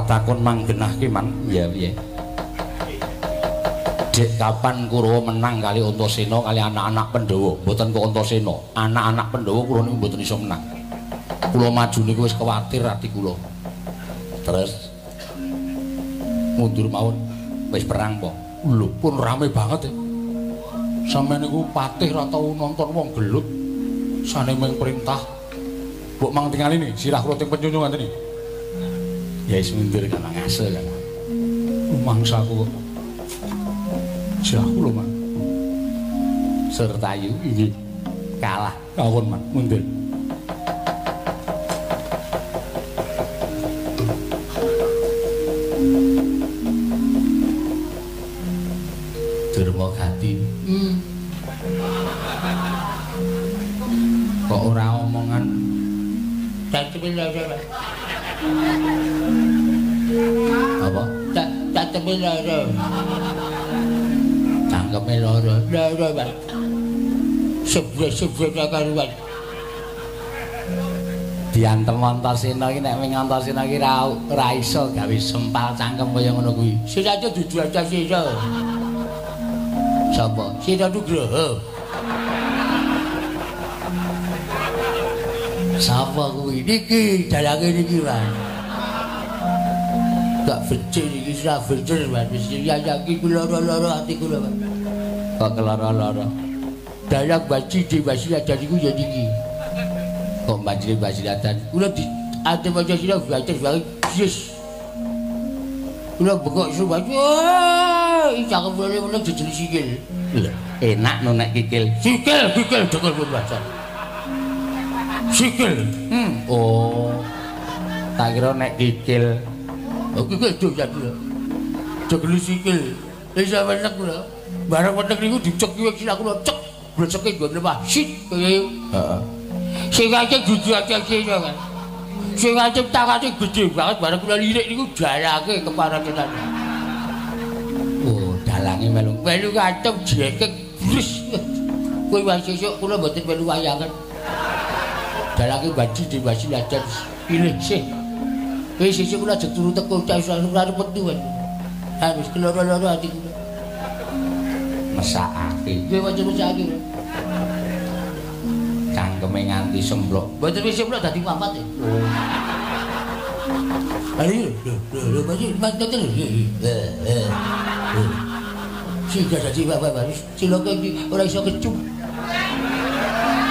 Takon manggenah ki man. Iya piye? Dek kapan Kurawa menang kali Antasena kali anak-anak Pandhawa? Mboten kok Antasena, anak-anak Pandhawa kula niku mboten iso menang. Kula maju niku wis kuwatir ati kula. Terus mundur mawon wis perang po. Lho pun rame banget ya. Sampeyan niku patih ra tau nonton wong gelut. Sane mung perintah. Mbok mang tingali nih sirah kula teng penyunjung ngene. Ya wis mundur kan ngase kan. Mangsaku kok. Sirahku lho, Man. Sertayu iki kalah. Kawon, Man, mundur. Durma Gati. Kok ora omongan Caceme loro. Apa? Caceme loro. Cangkeme loro. Loro, Pak. Sebuah-sebuah karuan. Diantem Antasena iki nek wing Antasena iki ora iso gawe sempal cangkem kaya ngono kuwi. Siraja dudu Antasena. Sapa? Sira Nugraha. Sapa kuwi? Niki dalange niki, Mas. Gak becik iki ora becik, Mas. Wis yayaki kula loro ati kula, Mas. Kok keloro-loro? Dalang baci di Basiladan iku ya niki. Kok baci Basiladan? Kula di ate maca sira becik banget. Yes. Kula bengok sumpah. Wah, iki cakep meneng jejeli sikil. Lho, enak no nek kikil. Sikil, kikil dengkul pembahasan. Sikil. Oh. Tak kira nek kikil. Oh, kikil doyan kula. Jegeli sikil. Wis meneng kula. Bareng meneng niku dicek iki sira kula cek. Bleceke nggon lemah. Sit kaya. Heeh. Sing aceh dudu aceh kan. Sing aceh tangane gedhe banget bareng kula lirik niku dalange keparakenan. Oh, dalange melu melu katem jekek bres. Kowe wae sesuk kula mboten melu wayangan. Dalange baji di Basiladan pilih sih. Wis sesuk kula ajeng turu teko cah ora metu kan. Harus keloro-loro ati kula. Mesakake. Kowe wae mesakake. Cangkeme nganti semblok. Mboten wis semblok dadi papat e. Oh. Ayo, lho, lho, lho, mas ngoten lho. Sing dadi papat cilaka iki ora iso kecum.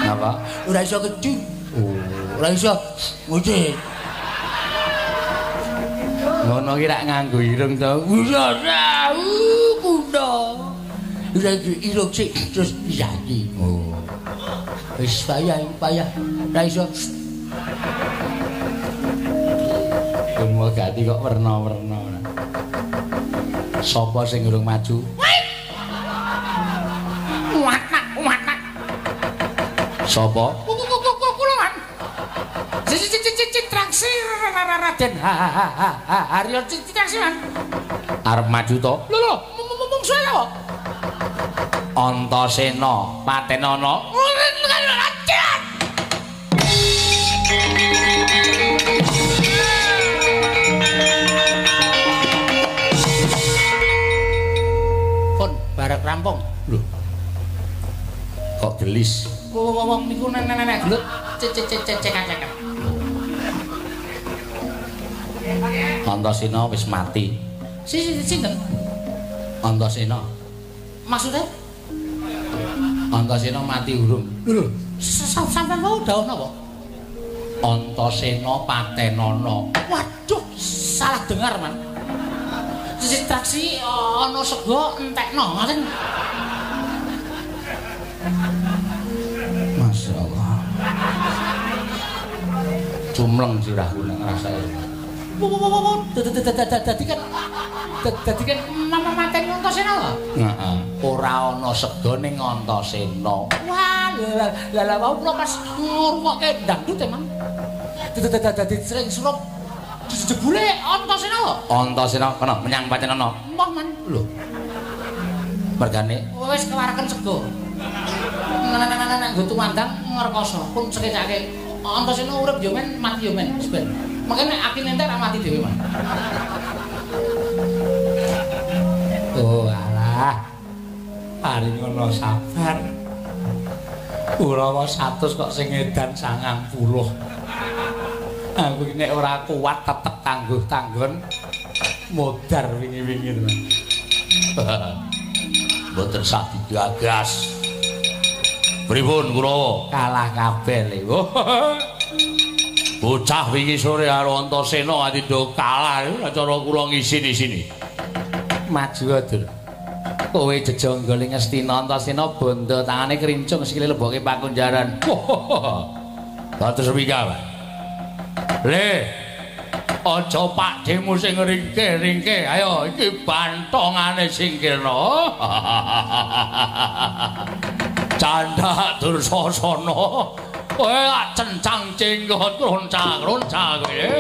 Napa? Ora iso kecum. Oh, ora iso ngoceh. Ngono ki rak nganggo irung to. Ora, kuno. Ora irung sik terus iki. Oh. Wis payah, payah. Ora iso. Kumo gati kok werna-werna. Sapa sing urung maju? Watak, watak. Sapa? Kula man. Citraksi Raden Haryo Citraksi man. Arep maju to? Lho lho, mungsuhe lho. Antasena, patenana. Pun barek rampung. Lho. Kok gelis? Wong niku nenek-nenek gelut cek-cek-cek-cek. Antasena wis mati. Sinten? Antasena. Maksudnya? Antasena mati urung. Lho, sampeyan mau dawuh napa? Antasena patenana. Waduh, salah dengar, Man. Citraksi ana sego entekno, ngoten. Masya Allah. Cumleng sirahku nek ngrasake. Dadi kan mama mateni Antasena lho. Heeh. Ora ana sego ning Antasena. Wah, lah lah wau kula pas ngrungokke dangdut e, Mang. Dadi sering surup jebule Antasena lho. Antasena kena menyang patenana. Moh, Man. Lho. Mergane wis kewareken sego. Nek nggo tumandang ngrekoso pun sekecake. Antasena urip yo men, mati yo men, ben. Makane nek akine entek ra mati dhewe, Man. Oh, alah. Paring ngono sabar. Urawa 100 kok sing edan 90. Aku iki nek ora kuat tetep tangguh tanggon modar wingi-wingi tenan. Mboten sah digagas. Pripun Kurawa? Kalah kabeh le. Bocah wingi sore karo Antasena ati do kalah cara kula ngisin-isini. Maju Dur. Kowe jejangga ing Ngastina Antasena bondo tangane krincung sikile leboke pakunjaran. Dados sepika, Pak. Le. Aja pakdemu sing ringkeh-ringkeh. Ayo iki bantongane singkirna. Candhak Dursasana. Kowe lak cencang cenggot roncang-roncang kowe.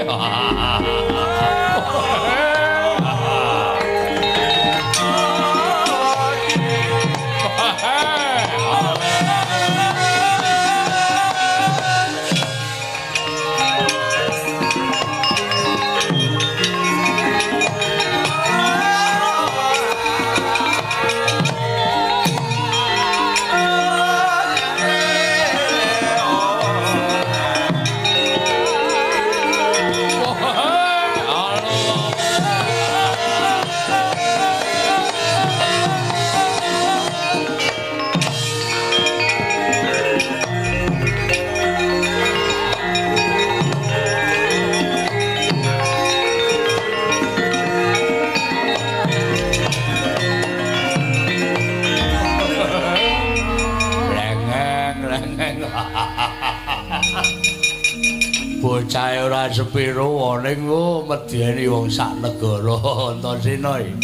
Bocah ora sepiro ning medeni wong sak negara Antasena iki.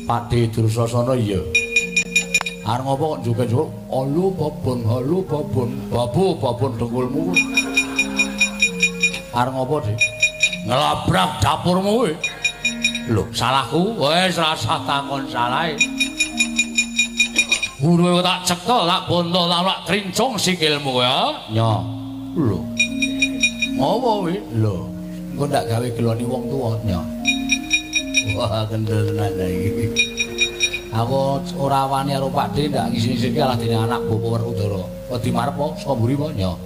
Pakde Dursasana iya. Arep ngopo kok joget-joget alu babon halu babon babu babon dengkulmu. Arep ngopo, Dik? Ngelabrak dapurmu kuwi. Lho, salahku wis rasah takon salahe. Guru tak cekel, tak bondo, tak krincung sikilmu ya. Nyo. Lho. Ngopo kuwi? Lho, engko ndak gawe geloni wong tuwa nyo. Wah, kendel tenan iki. Aku ora wani karo Pakde ndak ngisin-isinke kalah dening anak Bapak Werkudara. Wedi marep apa saka mburi apa? Nya.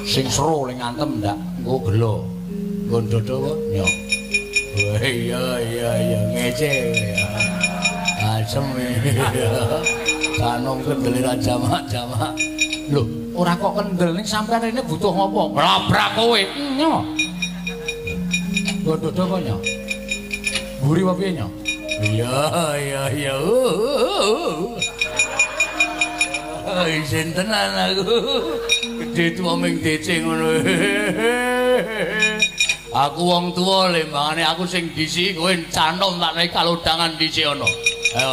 Sing seru ling ngantem ndak engko gelo. Nggon dodo apa? Nya. Wah iya iya iya ngece. Asem. Kanom kendele ra jamak-jamak. Lho, ora kok kendel ning sampean rene butuh ngopo? Nglabrak kowe. Nya. Nggon dodo apa nya? Mburi apa piye nya? Iya iya iya. Isin tenan aku. Gedhe tuwa ming DC ngono. Aku wong tuwa lembangane aku sing disi kowe canom tak nek kalodhangan disi ana. Ayo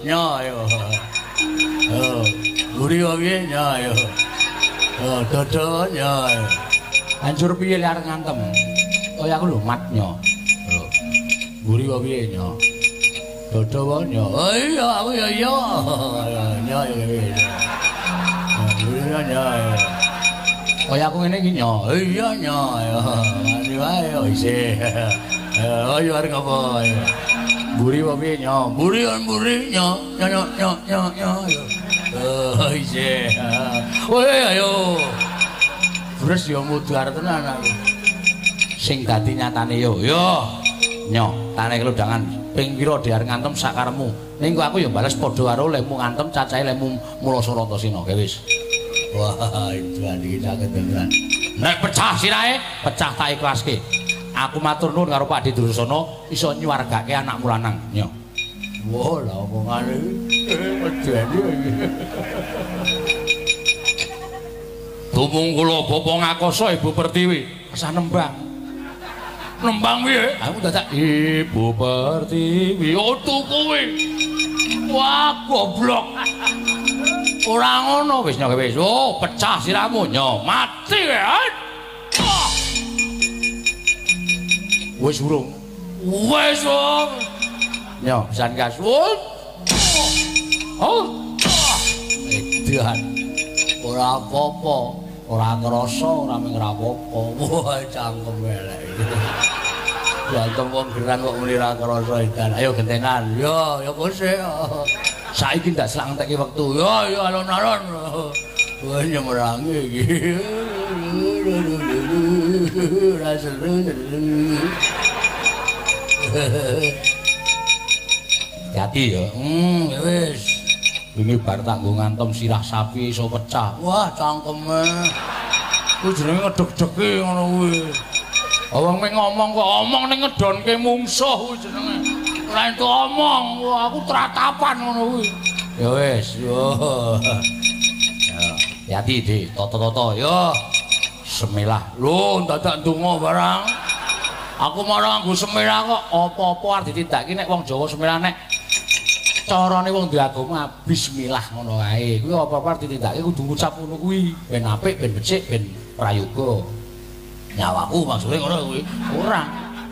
nyo ayo. Ayo mburi piye nyo ayo. Ayo dodo nyo. Hancur piye le arep ngantem. Kaya aku lho mat nyo. Mburi piye nyo. Dodo wae nyo. Oh iya aku ya iya. Nyo ya piye. Mburi nyo. Kaya aku ngene iki nyo. Iya nyo. Mari wae yo isih. Ayo arep ngopo. Mburi wae piye nyo. Mburi mburi nyo. Nyo nyo nyo nyo. Oh isih. Woi ayo. Bres yo mudhar tenan aku. Sing dadi nyatane yo. Yo. Nyo, tane kelodhangan ping pira diarep ngantem sakaremu. Ning aku ya bales padha karo lehmu ngantem cacahe lehmu Mulasara Antasena. Oke wis. Wah, itu iki saged tenan. Nek pecah sirahe, pecah tak ikhlaske. Aku matur nuwun karo Pak Durusana iso nyuwargake anakmu lanang. Nyo. Wah, lah omongane iki medeni iki. Tumung kula bapa ngakoso Ibu Pertiwi, kesah nembang. Nembang piye? Aku dadak Ibu Pertiwi otu kowe. Wah, goblok. Ora ngono wis nyo wis. Oh, pecah sirahmu nyo. Mati kowe. Wis urung. Wis wong. Nyo, pisan gas. Oh. Edan. Ora apa-apa, ora ngrasa, ora mung ora apa-apa. Wah, cangkem elek. Ganteng wong gerang kok muni ra krasa edan. Ayo gentenan. Yo, ya kose. Saiki ndak selak ngentekke wektu. Yo, yo alon-alon. Wah, nyemerangi iki. Ora seru. Hati ya. Wis. Wingi bar tak nggo ngantem sirah sapi iso pecah. Wah, cangkeme. Kuwi jenenge ngedeg-degi ngono kuwi. Wong mung ngomong kok omong ning ngedonke mungsuh kuwi jenenge. Ora entuk omong, wah aku tratapan ngono kuwi. Ya wis, yo. Ya, hati di toto-toto yo. Semilah. Lho, dadak ndonga barang. Aku marang nganggo semilah kok apa-apa arep ditindakake nek wong Jawa semilah nek carane wong duwe agama bismillah ngono kae. Kuwi apa-apa arep ditindakake kudu ngucap ngono kuwi. Ben apik, ben becik, ben prayoga. Nyawaku maksudnya ngono kuwi. Ora.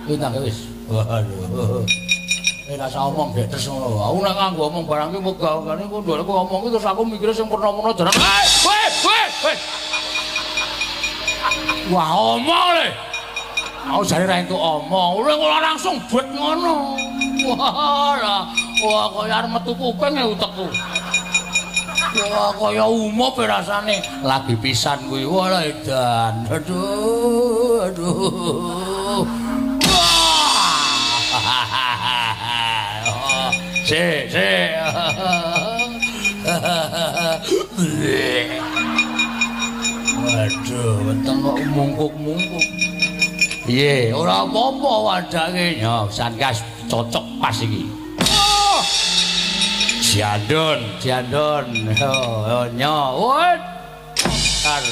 Kuwi nang wis. Waduh. Ora usah omong gedes ngono. Aku nek nganggo omong barang ki megawane ku ndolek omong ki terus aku mikire sing purna-purna jarang. Weh, weh, weh. Wah, omong le. Aku jare ra entuk omong. Ora langsung bet ngono. Wah, lah. Wah, kaya arep metu kuping e utekku. Wah, kaya umup rasane. Lagi pisan kuwi. Wah, lah edan. Aduh, aduh. Sik, sik. Waduh, weteng kok mungkuk-mungkuk. Piye? Ora apa-apa wadake. Ya, sangas cocok pas iki. Jandon, jandon. Yo, nyo. Wot. Kar.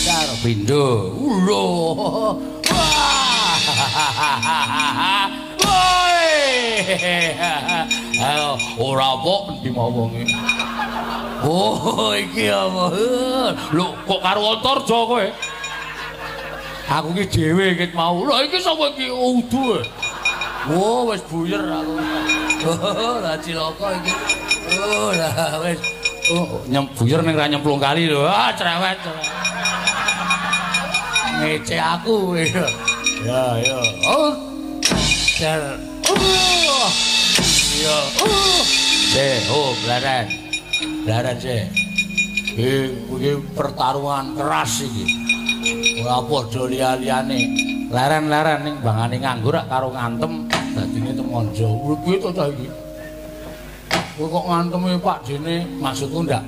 Kar pindho. Lho. Woi. Ayo, ora apa endi wonge. Oh, iki apa? Lho, kok karo Antarja kowe? Aku ki dhewe ket mau. Lho iki sapa iki? Udu. Oh, wis buyer aku. Oh, lah cilaka iki. Oh, lah wis. Oh, buyer ning ra nyemplung kali lho. Ah, cerewet. Ngece aku. Ya, ya. Oh. Cer. Oh. Ya. Oh. Se, oh, blaren. Blaren se. Iki pertarungan keras iki. Ora padha liya-liyane. Leren-leren ning bangane nganggur karo ngantem dadine temonjo. Piye to ta iki? Kowe kok ngantemi Pak Dene, maksudku ndak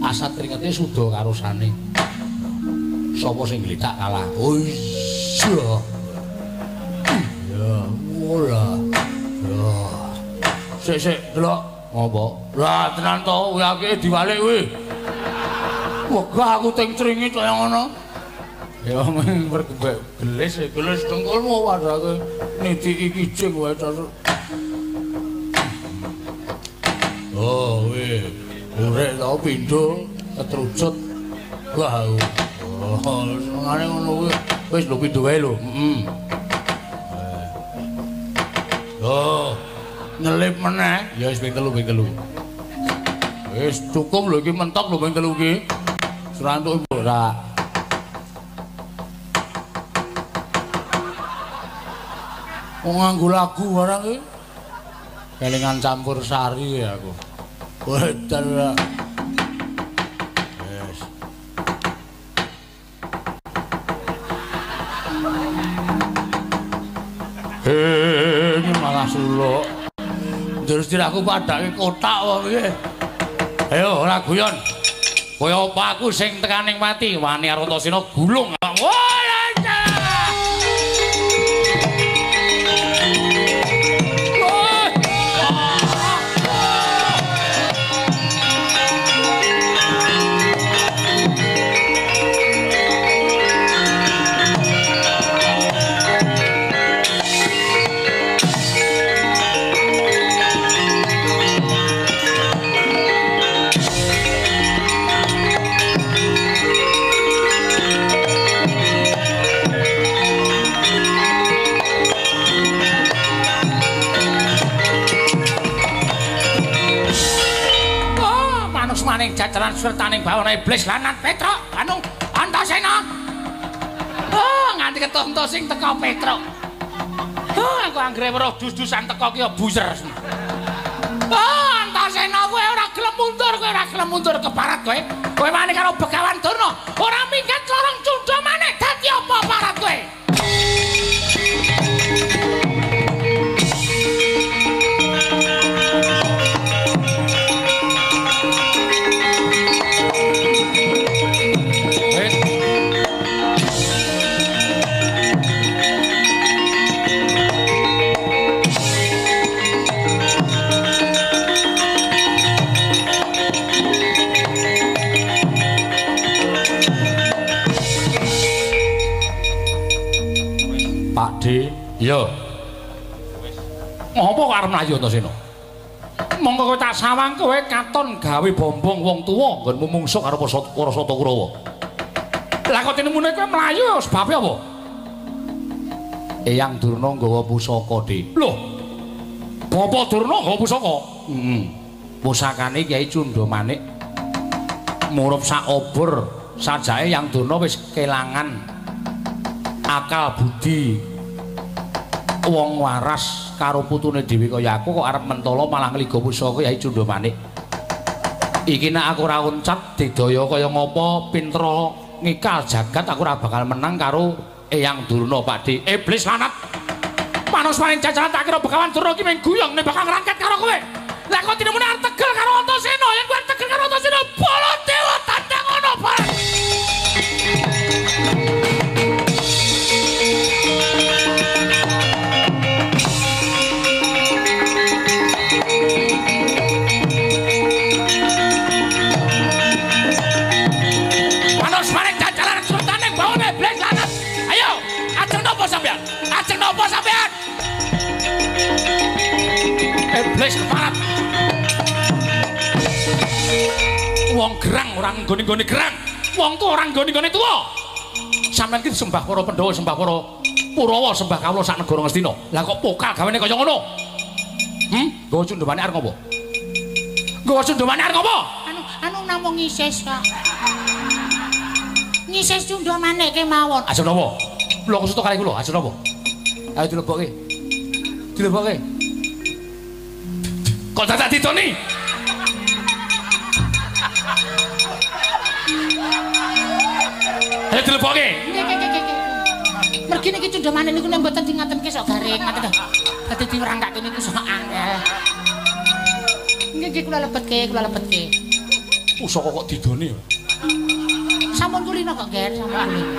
asat kringete suda karo sane. Sapa sing gletak kalah? Oh iya. Ya, ora. Ya. Sik sik delok ngopo? Lah tenan to, kuwi akeh diwalik kuwi. Wegah aku ting cringit kaya ngono. Ya mung bergebek gelis, gelis dengkulmu padake nitiki kijing wae terus. Oh, weh. Urek to pindho ketrucut. Wah. Oh, senengane ngono kuwi. Wis lho pindho wae lho. Heeh. Oh, nyelip meneh. Ya wis ping 3, ping 3. Wis cukup lho iki mentok lho ping 3 iki. Serantuk ora. Wong nganggo lagu barang iki. Kelingan campur sari ya aku. Wedan. Wis. Ini malah suluk. Terus aku padake kotak wong iki. Ayo ora guyon. Kaya apa aku sing tekaning mati wani karo Antasena gulung. Wah, jajaran sertaning bawana iblis lanat Petruk anu Antasena. Oh, nganti ketonto sing teko Petruk. Oh, aku anggere weruh dus-dusan teko ki ya buser. Oh, Antasena kowe ora gelem mundur, kowe ora gelem mundur ke barat kowe. Kowe wani karo Begawan Durna, ora minggat lorong cundha maneh dadi apa barat kowe? Iya. Ngopo kok arep mlayu Antasena? Monggo kowe tak sawang kowe katon gawe bombong wong tuwa nggonmu mungsuh karo para Sata Kurawa. Lah kok tinemune kowe mlayu sebabe apa? Eyang Durna nggawa pusaka, Dik. Lho. Bapak Durna nggawa pusaka? Heeh. Pusakane Kyai Cundha Manik murup sak obor sajake Eyang Durna wis kelangan akal budi. Wong waras karo putune dhewe kaya aku kok arep mentolo malah ngligo pusaka Kyai Cundha Manik. Iki nek aku ora uncat didaya kaya ngopo pintra ngikal jagat aku ora bakal menang karo Eyang Durna Pakde. Iblis lanat. Manus paring jajaran tak kira Begawan Durna iki mung guyong nek bakal ngrangket karo kowe. Lah kok tinemune arep tegel karo Antasena, yen kowe tegel karo Antasena Baladewa tandang ana bareng. Sampean, ajeng nopo sampean? Iblis keparat. Wong gerang ora nggone-nggone gerang. Wong tuwa ora nggone-nggone tuwa. Sampeyan iki sembah para Pandhawa, sembah para Kurawa, sembah kawula sak negara Ngastina. Lah kok pokal gawene kaya ngono? Nggawa cundhamane arep ngopo? Nggawa cundhamane arep ngopo? Anu namung ngises, Pak. Ngises cundhamane kemawon. Ajeng nopo? Lho kok suto kali kula, ajeng napa? Ayo dilebokke. Dilebokke. Kok dadak ditoni? dilebokke. Nggih, nggih, nggih. Mergi niki cundhamane niku nek mboten dingatenke sok garing ngaten. Dadi diwerangkake niku sok angel. Nggih, nggih kula lebetke, kula lebetke. Pusaka kok didoni. Sampun kulino kok, Ger, sampun kulino.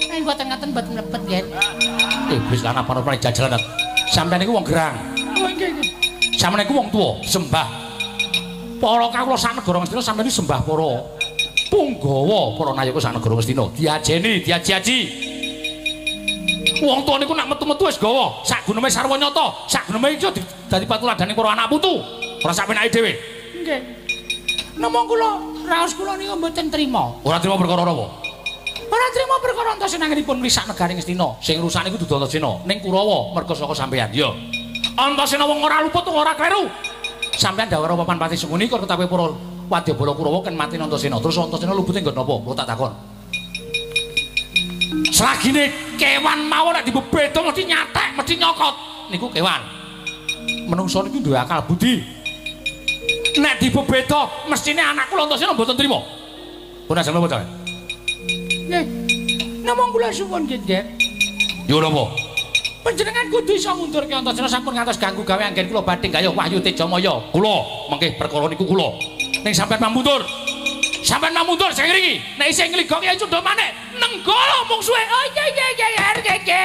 Nek mboten ngaten mboten mlebet, Ger. Iblis lan apa-apa jajalan. Sampeyan niku wong gerang. Oh, nggih, nggih. Sampeyan niku wong tuwa, sembah. Para kawula sak negara Ngastina sampeyan niku sembah para punggawa, para nayaka sak negara Ngastina. Diajeni, diaji-aji. Wong tuwa niku nak metu-metu wis gawa, sak guneme sarwa nyata, sak guneme iso dadi patuladaning para anak putu. Ora sak penake dhewe. Nggih. Namung kula raos kula niku mboten trima. Ora trima perkara napa? Ora trima perkara Antasena anggenipun ngrisak negari Ngastina. Sing rusak niku dudu Antasena, ning Kurawa merga saka sampeyan. Ya. Antasena wong ora luput ora kleru. Sampeyan dawara papan pati Sengkuni kok ketawe para wadyabala Kurawa ken mati Antasena. Terus Antasena lupute nggon napa? Kula tak takon. Selagine kewan mawon nek dibebeda mesti nyatek, mesti nyokot. Niku kewan. Menungso niku duwe akal budi. Nek dibebeda mestine anakku Antasena mboten trima. Pun ajeng napa, Cak? Nggih. Namung kula suwun nggih, Ger. Yo napa? Panjenengan kudu iso ngundurke Antasena sampun ngantos ganggu gawe anggen kula badhe gayuh Wahyu Tejamaya. Kula mengke perkara niku kula. Ning sampeyan mamundur. Sampeyan mamundur sing ngriki. Nek isih ngligok ya cundha maneh. Nenggala mungsuhe. Oh iya iya iya iya iya.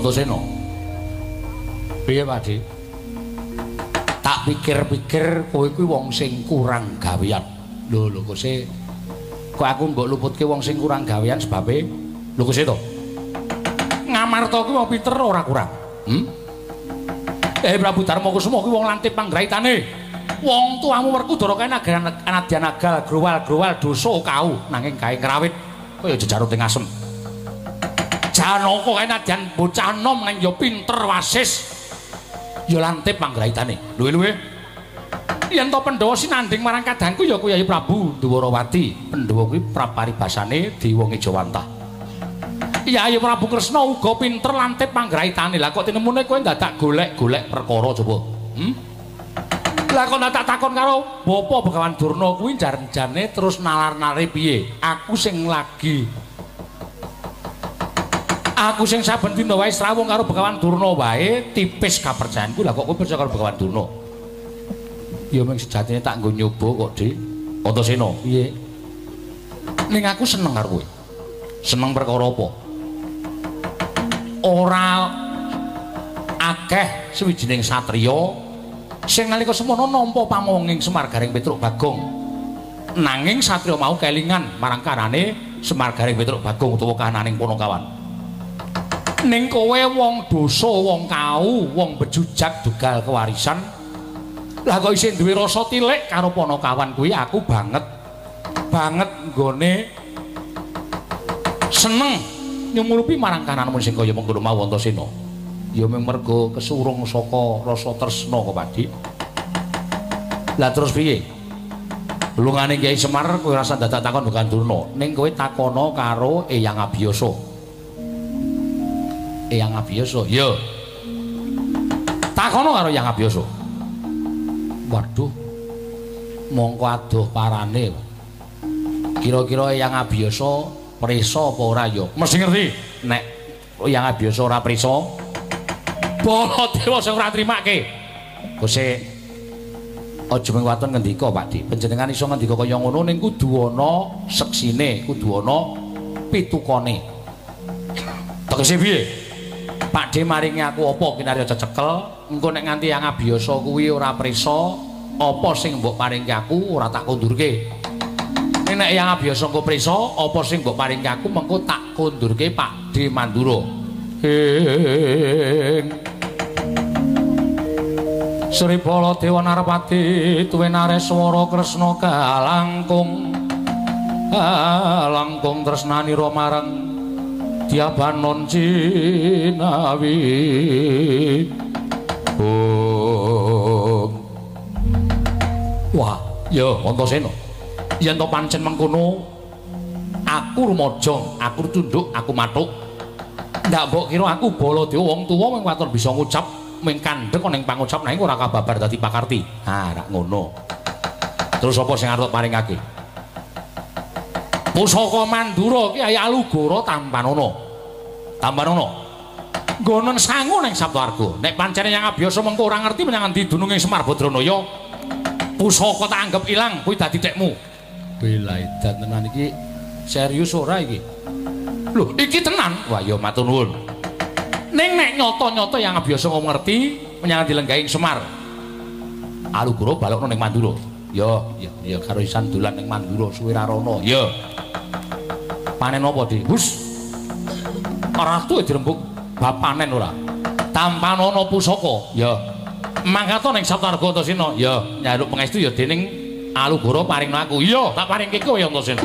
Antasena. Piye, Pak Dik? Tak pikir-pikir kowe kuwi wong sing kurang gawean. Lho lho kose. Kok aku mbok luputke wong sing kurang gawean sebabe? Lho kose to. Ngamarta kuwi wong pinter ora kurang. Hmm? Prabu Darma Kusuma kuwi wong lantip panggraitane. Wong tuamu Werkudara kae nadyan agal growal-growal dosa kau nanging kae ngrawit kaya jejarut ing asem. Janaka kae nadyan bocah enom nang ya pinter wasis. Ya lantip panggraitane. Luwe-luwe. Yen to Pandhawa sinanding marang kadangku ya kuwi Yayi Prabu Dwarawati. Pandhawa kuwi praparibasane Dewa Ngejawantah. Yayi Prabu Kresna uga pinter lantip panggraitane. Lah kok tinemune kowe dadak golek-golek perkara coba. Hmm? Lah kok dadak takon karo Bapak Begawan Durna kuwi jan-jane terus nalar-nalare piye? Aku sing saben dina wae srawung karo Begawan Durna wae tipis kapercayanku. Lah kok kowe percaya karo Begawan Durna? Ya mung sejatine tak nggo nyoba kok, Dik. Antasena, piye? Ning aku seneng karo kowe. Seneng perkara apa? Ora akeh sawijining satriya sing nalika semono nampa pamonging Semar Gareng Petruk Bagong. Nanging satriya mau kelingan marang karane Semar Gareng Petruk Bagong utawa kahananing Panakawan. Ning kowe wong dosa, wong kau, wong bejujak dugal kewarisan. Lah kok isih duwe rasa tilik karo Panakawan kuwi aku banget banget nggone seneng nyumulupi marang kananmu sing kaya mengkono mau Antasena. Ya mung mergo kesurung saka rasa tresna kok, Pak Dik. Lah terus piye? Lungane Kyai Semar kowe rasa dadak takon Begawan Durna, ning kowe takono karo Eyang Abiyasa. Eyang Abiyasa, ya. Takono karo Eyang Abiyasa. Waduh. Mongko adoh parane. Kira-kira Eyang Abiyasa prisa apa ora ya? Mesti ngerti. Nek Eyang Abiyasa ora prisa, Baladewa sing ora trimake. Kose aja mung waton ngendika, Pak Dik. Panjenengan iso ngendika kaya ngono ning kudu ana seksine, kudu ana pitukane. Tegese piye? Pak D maringi aku apa kinarya cecekel, engko nek nganti Eyang Abiyasa kuwi ora prisa, apa sing mbok paringke aku ora tak kondurke. Ning nek Eyang Abiyasa engko prisa, apa sing mbok paringke aku mengko tak kondurke Pak D Mandura. Ing Sri Baladewa Narpati tuwinare swara Kresna kalangkung alangkung tresnanira marang Madyabanon Cinawi. Om. Wah, ya Antasena. Yen to pancen mengkono, aku rumaja, aku tunduk, aku mathuk. Ndak mbok kira aku Baladewa wong tuwa mung waton bisa ngucap, mung kandhek ana ing pangucap nanging ora kababar dadi pakarti. Ha, rak ngono. Terus apa sing arep paringake? Pusaka Mandura ki Alugoro tampanana. Tampanana. Nggonen sangu ning Saptawarga. Nek pancen yang abiyasa mengko ora ngerti menyang endi dununge Semar Badranaya, pusaka tak anggap ilang kuwi dadi tekmu. Belaidan tenan iki serius ora iki? Lho, iki tenan. Wah, ya matur nuwun. Ning nek nyata-nyata yang abiyasa ngomong ngerti menyang endi lenggahing Semar. Alugoro balokno ning Mandura. Ya, ya, ya karo isan dolan ning Mandura suwe ra rono. Ya. Panen apa, Dik? Hus. Ratu dirembug bab panen ora. Tampanana pusaka. Ya. Mangkata ning Saptarga Antasena. Ya, njaluk pangestu ya dening Alugoro paringno aku. Iya, tak paringke kowe ya Antasena.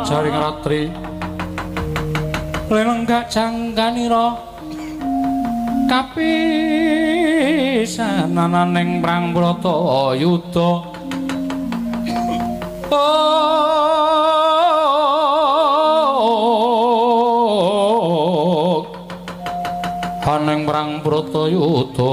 Jaring ratri lenggak jangganira kapisanananing prang Bratayuda. Aning prang Bratayuda.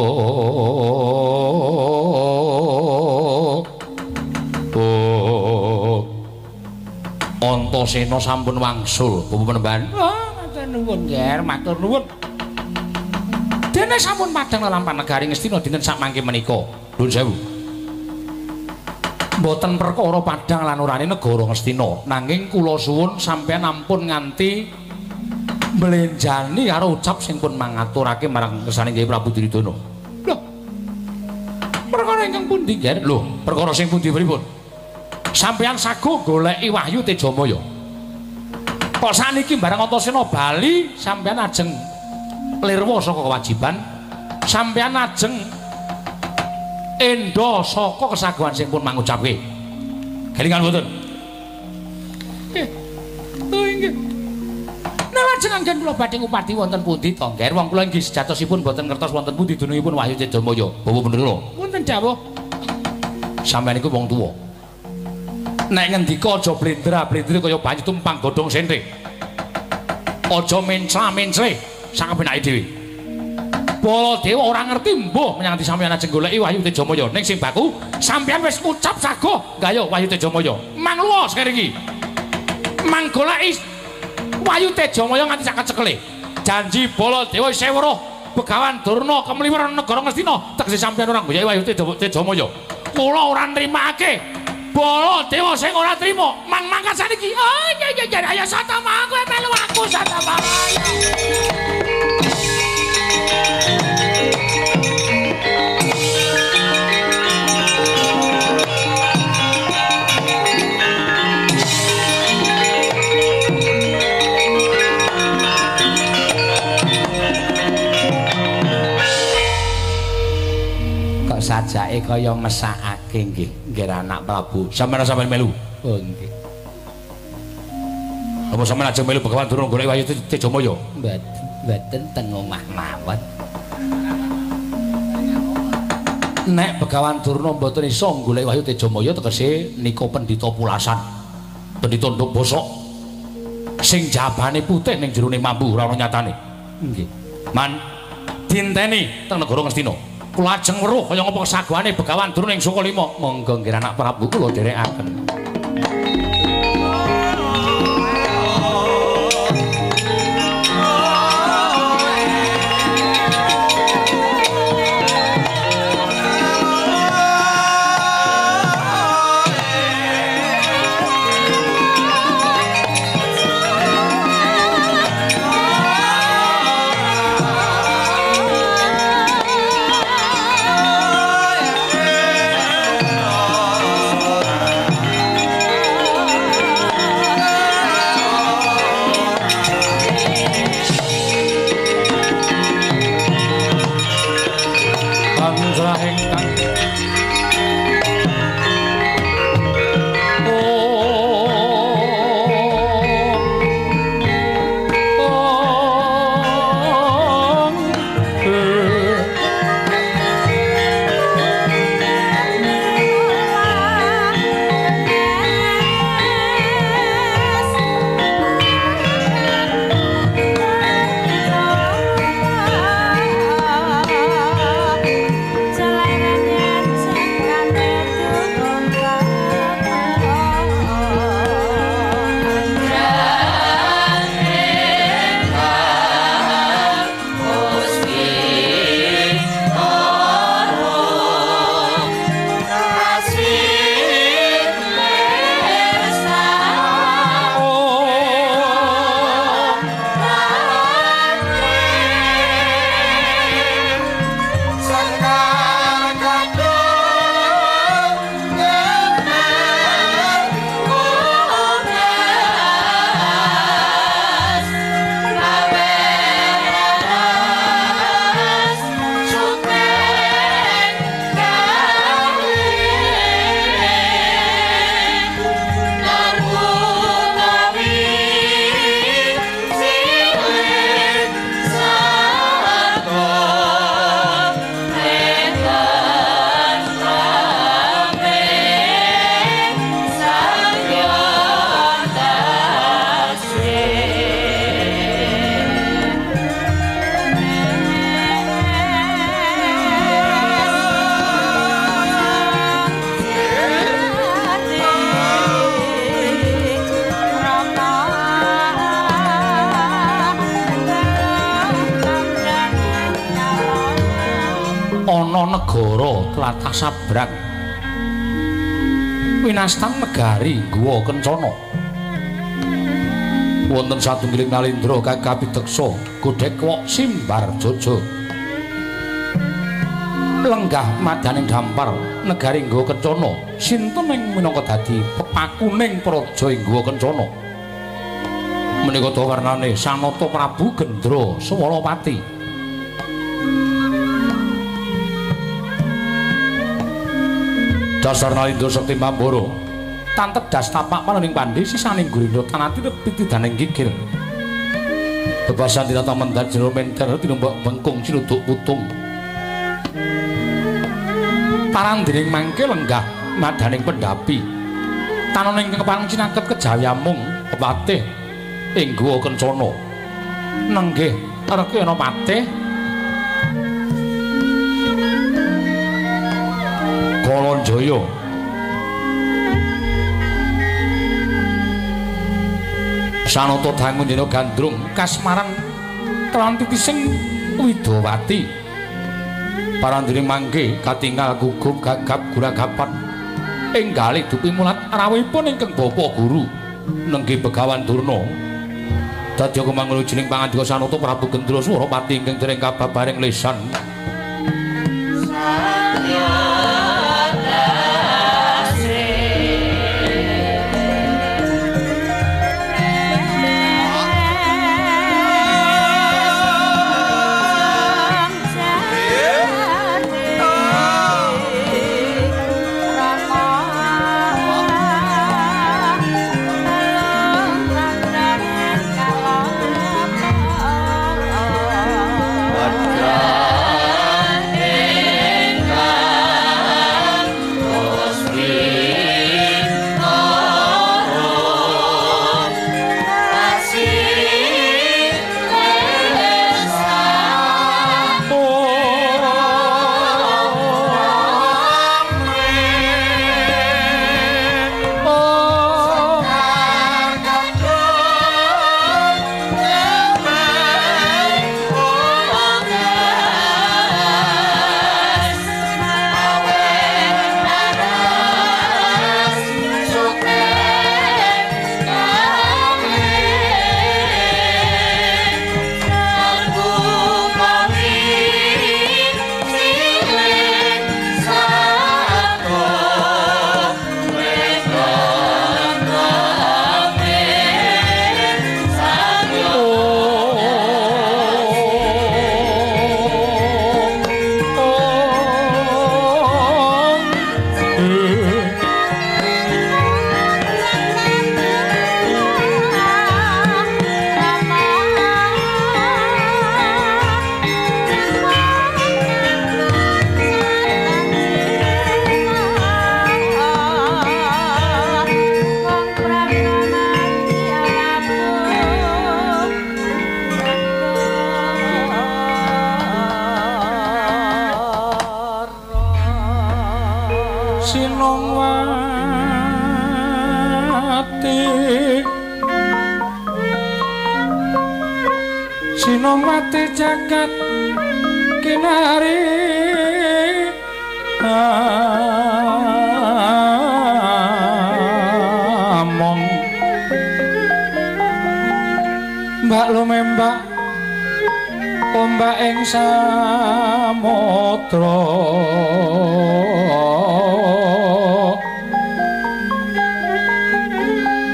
Antasena sampun wangsul Bapak Penemban. Oh, matur nuwun, Ger, matur nuwun. Dene sampun padhang lelampahan negari Ngastina dinten sakmangke menika. Nuwun sewu. Mboten perkara padhang lan orane negara Ngastina, nanging kula suwun sampeyan ampun nganti mblenjani karo ucap sing pun mangaturake marang kersane Kyai Prabu Duryudana. Lho. Perkara ingkang pundi, Ger? Lho, perkara sing pundi pripun? Sampeyan sago goleki Wahyu Tejamaya. Kok saniki bareng Antasena bali sampeyan ajeng lirwa saka kewajiban, sampeyan ajeng endo saka kesaguhan sing pun mangucapke. Kelingan mboten? Nggih. Oh inggih. Nah lajeng anggen kula badhe ngupadi wonten pundi to, Ngger? Wong kula inggih sejatosipun mboten ngertos wonten pundi dunungipun Wahyu Tejamaya. Bapak bener lho. Wonten dawuh. Sampeyan iku wong tuwa. Nek ngendika aja blendra-blendre kaya banyu tumpang godhong sente. Aja mencla-mencle sakabenake dhewe. Baladewa ora ngerti mbuh menyang ndi sampeyan ajeng goleki Wahyu Tejamaya. Ning sing baku sampeyan wis ngucap sagoh gayuh Wahyu Tejamaya. Mangluwa sekali iki. Mang goleki Wahyu Tejamaya nganti sak kecekele. Janji Baladewa isih weruh Begawan Durna kemliwer negara Ngastina tegese sampeyan ora goleki Wahyu Tejamaya. Kula ora nrimake. Baladewa sing ora trima, mang mangkat saniki. Oh iya iya iya, ayo Satama, kowe melu aku Satama. Kok sajake kaya mesakake nggih, nggih anak Prabu. Sampeyan sampeyan melu. Oh nggih. Apa sampeyan ajeng melu Begawan Durna golek Wahyu Tejamaya? Mboten teng omah mawon. Nek Begawan Durna mboten iso golek Wahyu Tejamaya tegese nika pendhita pulasan. Pendhita nduk bosok. Sing jabane putih ning jerone mambu ora ana nyatane. Nggih. Man dinteni teng negara Ngastina. Kula ajeng weruh kaya ngapa kesaguhane Begawan Durna ing Sukalima. Monggo nggih anak Prabu kula dherekaken. Tlatah Sabrang winastan negari Guwa Kencana wonten satunggiling nalindra kapideksa godhek wok simbar jojo lenggah madaning dampar negari Guwa Kencana sinten ing minangka dadi pepakuning praja ing Guwa Kencana menika warnane Sanata Prabu Gendra Swalapati. Dasar nalindra sekti mambara tantep das tapak palening pandhe sisaning gurindha tanati pitidaning gigir bebasan tinata mendar jero menter tinumbak bengkung sinuduk putung parandiring mangke lenggah madaning pendhapi tanoning kepang cinaket kejayamung pepatih ing Guwa Kencana nenggih rekena patih Kalanjaya Sanata dangu jena gandrung kasmaran kelawan titising Widawati parandiring mangke katingal gugup gagap guragapan ing galih dupimulat rawuhipun ingkang bapa guru nenggih Begawan Durna dadi kemangul jeneng pangandika Sanata Prabu Gendra Surapati ingkang dereng kababaring lesan. Sinongwati Sinongwati jagat kinari among mbak lumembak ombak ing samudra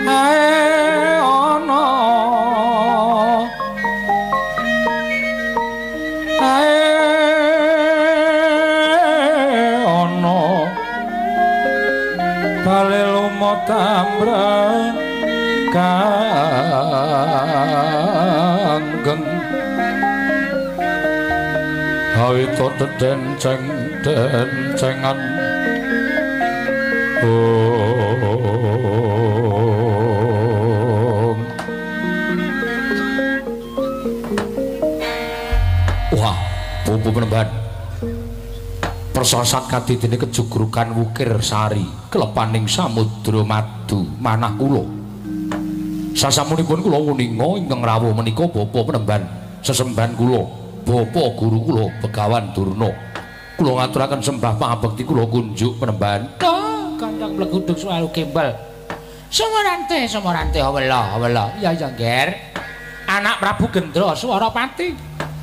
ae ana ae ana bale lumut ambrek kanggeng hawita dedenceng dencengan om. Wah, bumbu penemban persasat kadidene kejugrukan wukir sari kelepaning samudra madu manah kula. Sasampunipun kula wuninga ingkang rawuh menika bapa penemban sesembahan kula, bapa guru kula Begawan Durna. Kula ngaturaken sembah pangabekti kula kunjuk penemban. Oh, kandang bleguduk suwalu gembel. Sumorante, sumorante wela, wela. Ya ya, Nger. Anak Prabu Gendra Swarapati.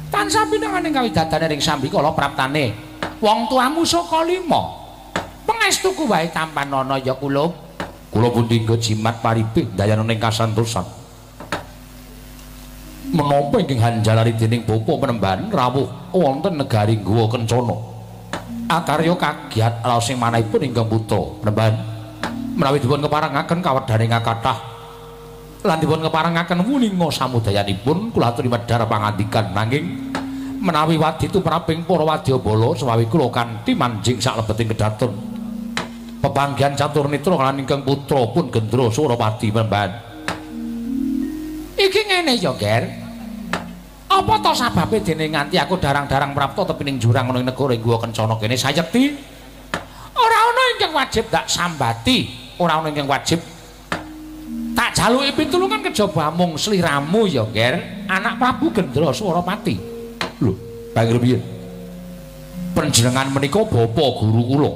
Tansah pinanganing kawidadane ring sambikala praptane. Wong tuamu saka lima. Pangestuku wae tampanana ya kula. Kula pun dinggo jimat paripih ndayana ing kasantosan. Menapa ingkang hanjalari dening bapa penemban rawuh wonten negari Gowa Kencana. Akarya kagiat raos ing manahipun ingkang putra penemban menawi dipun keparengaken kawedhane kathah lan dipun keparengaken wuninga samudayanipun kula aturi medhar pangandikan nanging menawi wadi tumraping para wadyabala sewawi kula kanthi manjing saklebeting kedaton pepanggihan catur nitra lan ingkang putra pun Gendra Surapati penemban. Iki ngene ya, Ger. Apa to sababe dene nganti aku darang-darang prapta tepi ning jurang ana ing negara Gowa Kencana kene sayekti? Ora ana ingkang wajib tak sambati, ora ana ingkang wajib tak jaluki pitulungan kejaba mung sliramu ya, Ger, anak Prabu Gendra Surapati. Lho, bang rumiyin. Panjenengan menika bapa guru kula.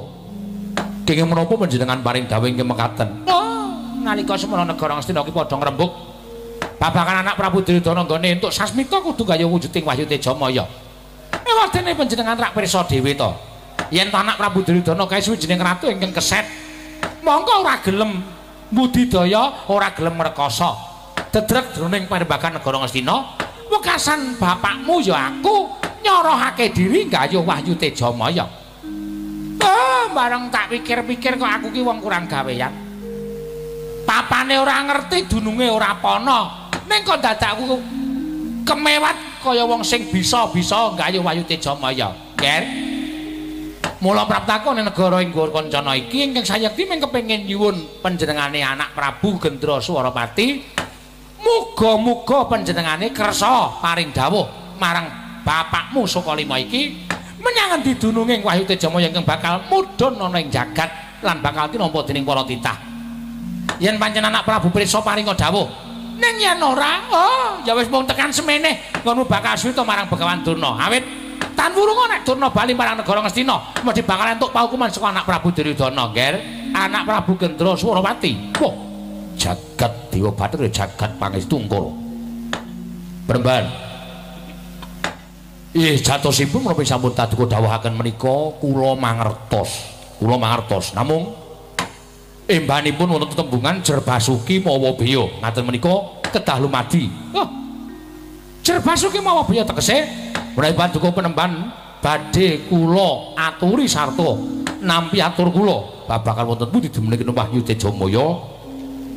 Kenging menapa panjenengan paring dawuh ingkang mekaten? Oh, nalika semana negara Ngastina ki padha ngrembug babagan anak Prabu Duryudana nggone entuk sasmita kudu gaya wujuding Wahyu Tejamaya. Ewadene panjenengan rak pirsa dhewe to. Yen to anak Prabu Duryudana kae suwijining ratu ingkang keset, mongko ora gelem budidaya, ora gelem ngrekoso. Dedrek jroning parembagan negara Ngastina, wekasan bapakmu ya aku nyorohake diri gayuh Wahyu Tejamaya. Oh, bareng tak pikir-pikir kok aku ki wong kurang gawean. Papane ora ngerti, dununge ora pana. Ning kok dadak aku kemewat kaya wong sing bisa-bisa gayuh Wahyu Tejamaya. Ger. Mula praptaku ning negara ing Gowa Kencana iki ingkang sayekti mung kepengin nyuwun panjenengane anak Prabu Gendra Swarapati. Muga-muga panjenengane kersa paring dawuh marang bapakmu Sukalima iki menyang endi dununging Wahyu Tejamaya ingkang bakal mudhun ana ing jagat lan bakal tinampa dening para titah. Yen pancen anak Prabu Prisa paringa dawuh, ning yen ora, oh ya wis mung tekan semene ngono bakal suwita marang Begawan Durna. Awit tan wurunga nek Durna bali marang negara Ngastina, mesti bakal entuk paukuman saka anak Prabu Duryudana, Nger. Anak Prabu Gendra Swarapati. Wah, jagat Dewa Bathara jagat pangestu Ngkara. Penemban. Ih, jatosipun menapa sampun taduka dawuhaken menika kula mangertos. Kula mangertos. Namung embanipun wonten tetembungan Jerbasuki mawa beya. Ngaten menika kedah lumadi. Oh. Jerbasuki mawa beya tegese menawi paduka penemban badhe kula aturi sarta nampi atur kula babagan wonten pundi dumunipun Wahyu Tejamaya.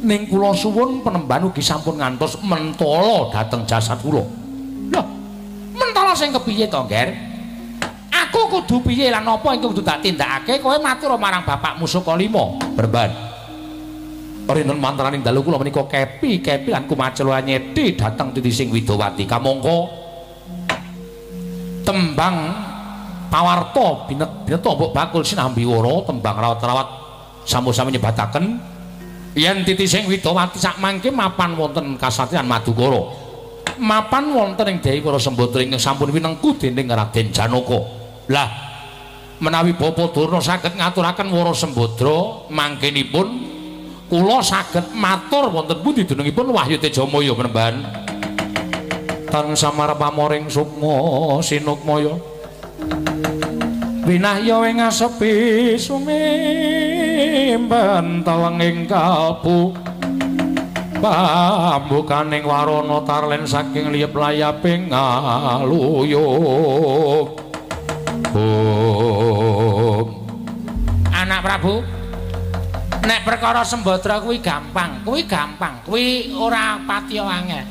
Ning kula suwun penemban ugi sampun ngantos mentala dhateng jasad kula. Lho, mentala sing kepiye to, Nger? Aku kudu piye lan apa ingkang kudu tak tindakake? Kowe matur marang bapakmu Sukalima. Penemban. Rinten mantraning dalu kula menika kepi-kepi lan kumacel nyedi dhateng titising Widowati. Kamangka tembang pawarta bineta mbok bakul sinambi wara tembang rawat-rawat sampun sami nyebataken Yen titising Widawati sakmangke mapan wonten kasatriyan Madukara. Mapan wonten ing Dewi Wara Sembadra ingkang sampun winengku dening Raden Janaka. Lah, menawi Bapak Durna saged ngaturaken Wara Sembadra mangkenipun kula saged matur wonten pundi dunungipun Wahyu Tejamaya Panembahan. Tan samar pamoring sukma sinukmaya. Winahya ing asepi sumimpen telenging kalbu. Pambukaning warana tarlen saking liyep layaping ngaluyup. Bum. Anak Prabu, nek perkara Sembadra kuwi gampang, kuwi ora patiya angel.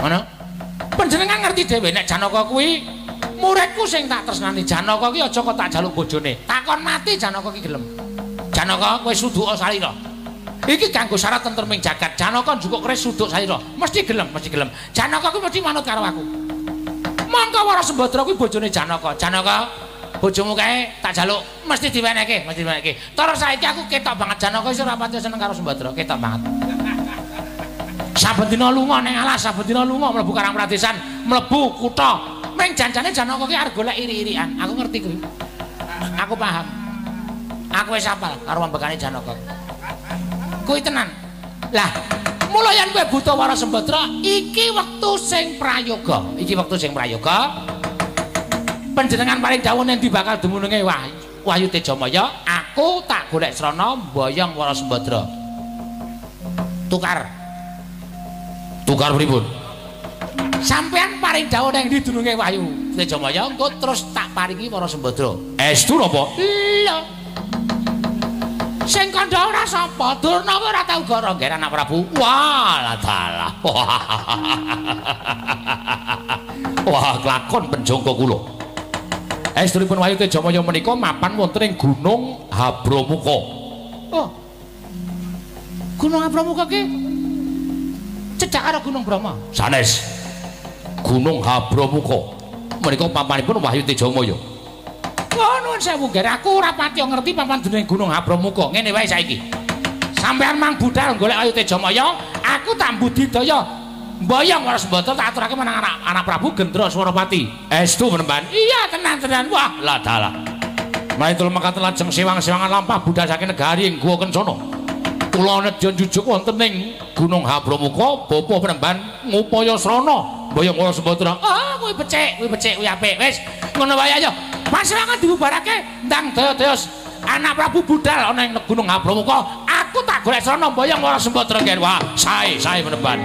Ngono? Panjenengan ngerti dhewe nek Janaka kuwi muridku sing tak tresnani. Janaka ki aja kok tak jaluk bojone. Takon mati Janaka ki gelem. Janaka kowe suduka salira. Iki kanggo syarat tentreming jagat. Janaka njukuk keris suduk salira. Mesti gelem, mesti gelem. Janaka kuwi mesti manut karo aku. Mongko Wara Sembadra kuwi bojone Janaka. Janaka, bojomu kae tak jaluk mesti diwenehke, mesti diwenehke. Terus saiki aku ketok banget Janaka wis ora pati seneng karo Sembadra, ketok banget. Saben dina lunga ning alas, saben dina lunga mlebu Karang Pradesan, mlebu kutha. Ming janjane Janaka ki arep golek iri-irian. Aku ngerti kuwi. Aku paham. Aku wis hafal karo ambekane Janaka. Kuwi tenan. Lah, mula yen kowe buta Wara Sembadra, iki wektu sing prayoga. Iki wektu sing prayoga. Panjenengan paling dawuh nek bakal dumununge Wahyu Tejamaya, aku tak golek srana mboyong Wara Sembadra. Tukar. Tukar pripun? Sampeyan paring dawuh ning ndi dununge Wahyu Tejamaya, engko terus tak paringi Wara Sembadra. Estu napa? Lho. Sing kandha ora sapa, Durna kuwi ora tau gara ngger anak Prabu. Wah, lah dalah. Wah, kelakon penjangka kula. Estunipun Wahyu Tejamaya menika mapan wonten ing Gunung Habramuka. Oh. Gunung Habramuka ki cedhak karo Gunung Brahma. Sanes. Gunung Habramuka menika papanipun Wahyu Tejamaya. Oh, nuwun sewu ngger, aku ora patiya ngerti papan dening Gunung Habramuka. Ngene wae saiki. Sampeyan mang budal golek Wahyu Tejamaya, aku tak budidaya mboyong Wara Sembadra tak aturake marang anak Prabu Gendra Swarapati. Estu Panembahan? Iya, tenan-tenan. Wah, lah dalah. Maitul mekaten lajeng sewang-sewangan lampah budal saking negari ing Guwa Kencana. Kula nedya njujuk wonten ing Gunung Habramuka, Bapa Panembahan ngupaya srana mboyong Wara Sembadra. Ah, kuwi becik, kuwi becik, kuwi apik. Wis, ngono wae ayo. Pasewangan dibubarake ndang daya-daya anak Prabu budal ana ing Gunung Habramuka. Aku tak golek srana mboyong Wara Sembadra ngen. Wah, sae, sae Panembahan.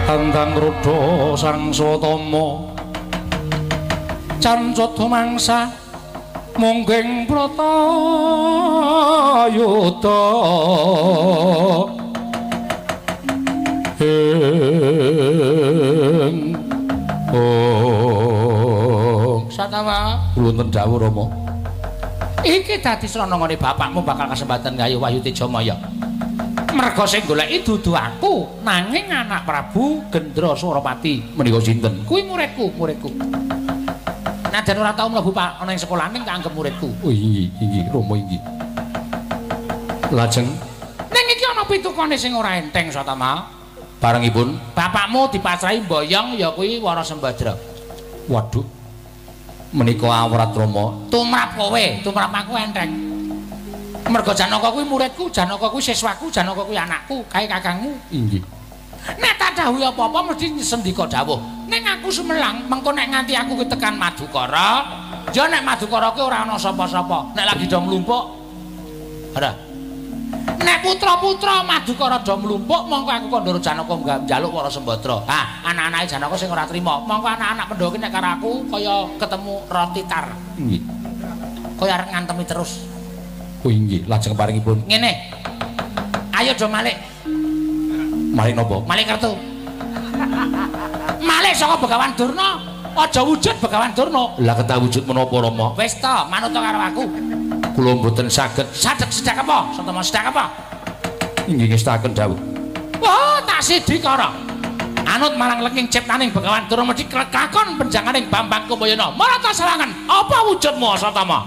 Tandang rudha sang Swatama cancada mangsa mungging Bratayuda ing ong Satama wonten dawuh Rama. Iki dadi srana ngene bapakmu bakal kesempatan gawe Wahyu Tejamaya. Merga sing goleki dudu aku, nanging anak Prabu Gendra Surapati. Menika sinten? Kuwi muridku, muridku. Najan ora tau mlebu ana ing sekolah ning tak anggep muridku. Oh inggih, inggih, Rama inggih. Lajeng ning ana pitukane sing ora enteng Satama. Barengipun bapakmu dipasrahi mboyong ya kuwi Wara Sembadra. Waduh. Menika awrat Rama. Tumrap kowe, tumrap aku enteng. Mergo Janaka kuwi muridku, Janaka kuwi siswaku, Janaka kuwi anakku, kae kakangmu. Inggih. Nek tak dawuhi apa-apa mesti sendika dawuh. Ning aku sumelang, mengko nek nganti aku kuwi tekan Madukara, ya nek Madukara kuwi ora ana sapa-sapa. Nek lagi do mlumpuk, ora. Nek putra-putra Madukara do mlumpuk, mongko aku kandhara Janaka njaluk Wara Sembadra. Ha, anak-anake Janaka sing ora trima. Mongko anak-anak Pandhawa ki nek karo aku kaya ketemu roti tar. Inggih. Kaya arep ngantemi terus. Oh inggih, lajeng paringipun. Ngene. Ayo do malik. Malik napa? Malik kertu. Malik saka Begawan Durna. Aja wujud Begawan Durna. Lah ketah wujud menapa Rama? Wis to, manut karo aku. Kula mboten saged. Sadek sedak apa? Satama sedak apa? Inggih ngestaken dawuh. Wah, tak sidikara. Anut marang lengking ciptaning Begawan Durna mesti kelakon penjanganing Bambang Kumbayana. Marata sawangan, apa wujudmu Satama?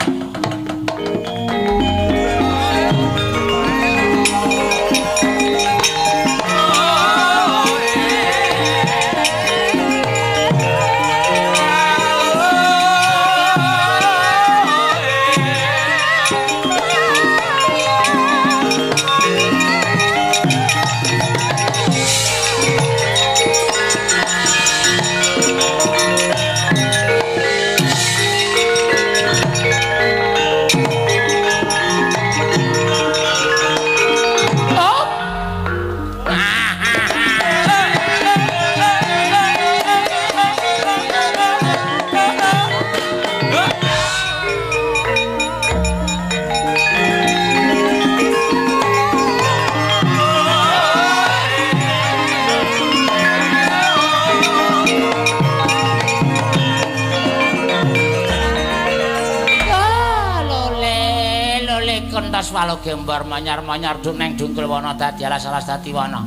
Walo gembar manyar-manyar neng dungkul wana dadi alas-alas dadi wana.